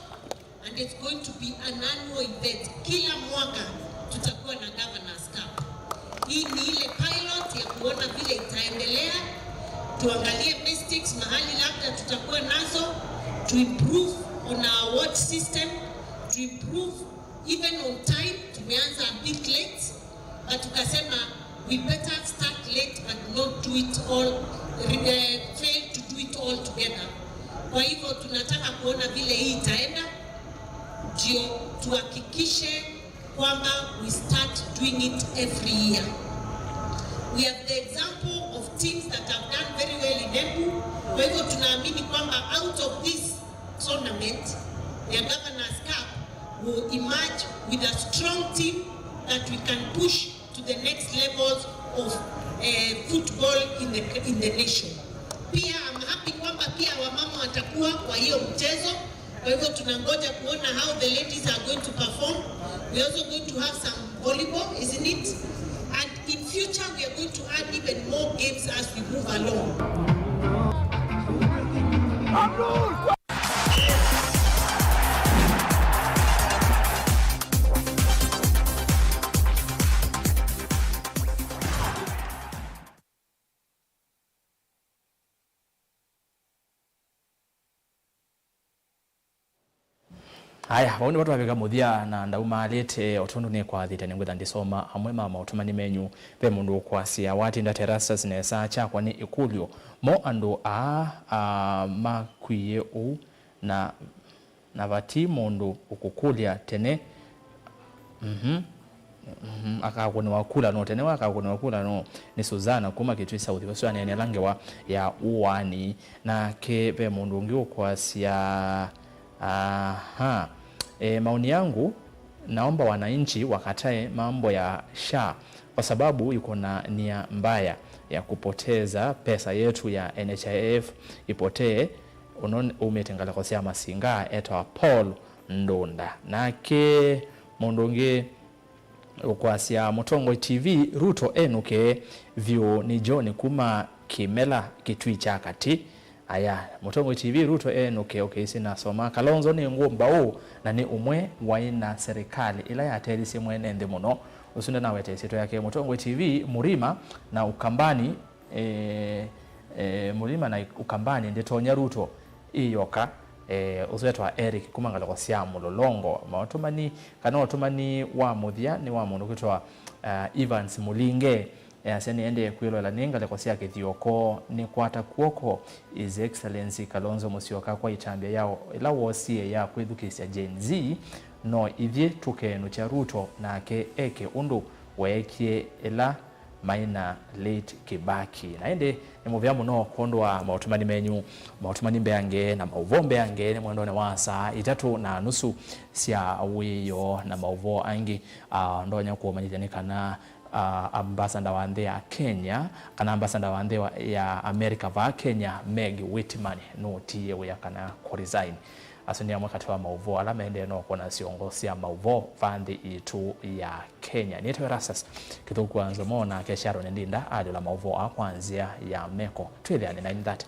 and it's going to be an annual event. Kila mwaka tutakuwa na Governor's Cup. Hii ni ile pilot ya kuona vile itaendelea, tuangalie mistakes mahali labda tutakuwa nazo, to improve on our award system, to improve even on time. Tumeanza a bit late, but tukasema we better start late but not do it all, eh, fail to do it all together. Kwa hivyo tunataka kuona vile hii itaenda, ndio tuhakikishe kwamba we start doing it every year. We have the example of teams that have done very well in Embu. Kwa hivyo tunaamini kwamba out of this tournament ya Governor's Cup will emerge with a strong team that we can push to the next levels of, eh, football in the, in the nation. Pia I'm happy kwamba pia wamama watakuwa kwa hiyo mchezo. Kwa hivyo tunangoja kuona how the ladies are going to perform. We're also going to have some volleyball, isn't it? And in future we are going to add even more games as we move along. Aya, vau nĩvo twavika mũthya na ndaumaalĩte, o tondũ nĩkwathĩte nĩngwĩtha ndisoma amwe ma maũtũmani menyu. Ve mũndũ ũkwasya, watinda Terastus nesa, kyakwa nĩ ĩkũlyo, mo andũ aa, aa makwie ũu na Na vati mũndũ ũkũkũlya tene, mhm, mhm, akakũnĩwa kula nũũ? Tene we akakũnĩwa kula nũũ? Nĩ Suzana kuma Kitui South, ũsu aneenela ngewa ya ũaani. Nake ve mũndũ ũngĩ ũkwasya, aha, e, maoni yangu, naomba wananchi wakatae mambo ya SHA kwa sababu iko na nia mbaya ya kupoteza pesa yetu ya NHIF ipotee. ũno ũmĩte ngalĩko sya Masinga etawa Paul Ndunda. Nake mũndũ ũngĩ ũkwasya Mũtongoi T V, Ruto enũke vyũ nĩ John kuma Kĩmela, Kĩtui kya Katĩ. Aya, Mũtongoi T V, Ruto enũke, ũkĩsĩ nasoma. Kalonzo nĩ ngũmbaũ na nĩ ũmwe waĩ na serikali ĩla yatelisye mwene nthĩ mũno. Ũsu ndanaweta ĩsyĩtwa yake. Mũtongoi T V, Murima na Ukambani, e, e, Murima na Ukambani ndĩtonya Ruto ĩ yoka. E, ũsu etwa Eric kuma ngalĩko sya Mũlolongo. Maũtũmani, kana ũtũmani wa mũthya nĩ wa mũndũ kwĩtwa, uh, Evans Mulinge. Easya nĩendee kwĩloela nĩ ngalĩko sya kĩthioko, nĩkwata kw'oko His Excellency Kalonzo Musyoka kwa ĩtambya ya ĩla woosie ya kwĩthukĩĩsya Gen Z, no ithyĩ tũkeenũkya Ruto nake eke ũndũ weekie ĩla maĩ na late Kibaki. Na ĩndĩ nĩ mũvea mũno kwondũ wa maũtũmani menyu, maũtũmani mbeange na maũvoo mbeange nĩ mwendonĩ wa saa itatũ na nusu sya wĩoo na maũvoo angĩ. Ah, ndonya kũmanyĩthya nĩ kana ah, ambassador wa nthĩ ya Kenya, kana ambassador wa nthĩ wa, ya America vaa Kenya, Meg Whitman, nũtiie wĩa kana kũ resign. Asu nĩ amwe katĩ wa maũvoo ala maendee no kwona syongo sya maũvoo vaa nthĩ yitũ ya Kenya. Nĩtawa Erastus Kĩthũku wa Nzomo, nake Sharon Ndinda alyũla maũvoo aa kwa nzĩa ya meko. Twĩthĩane nine thirty.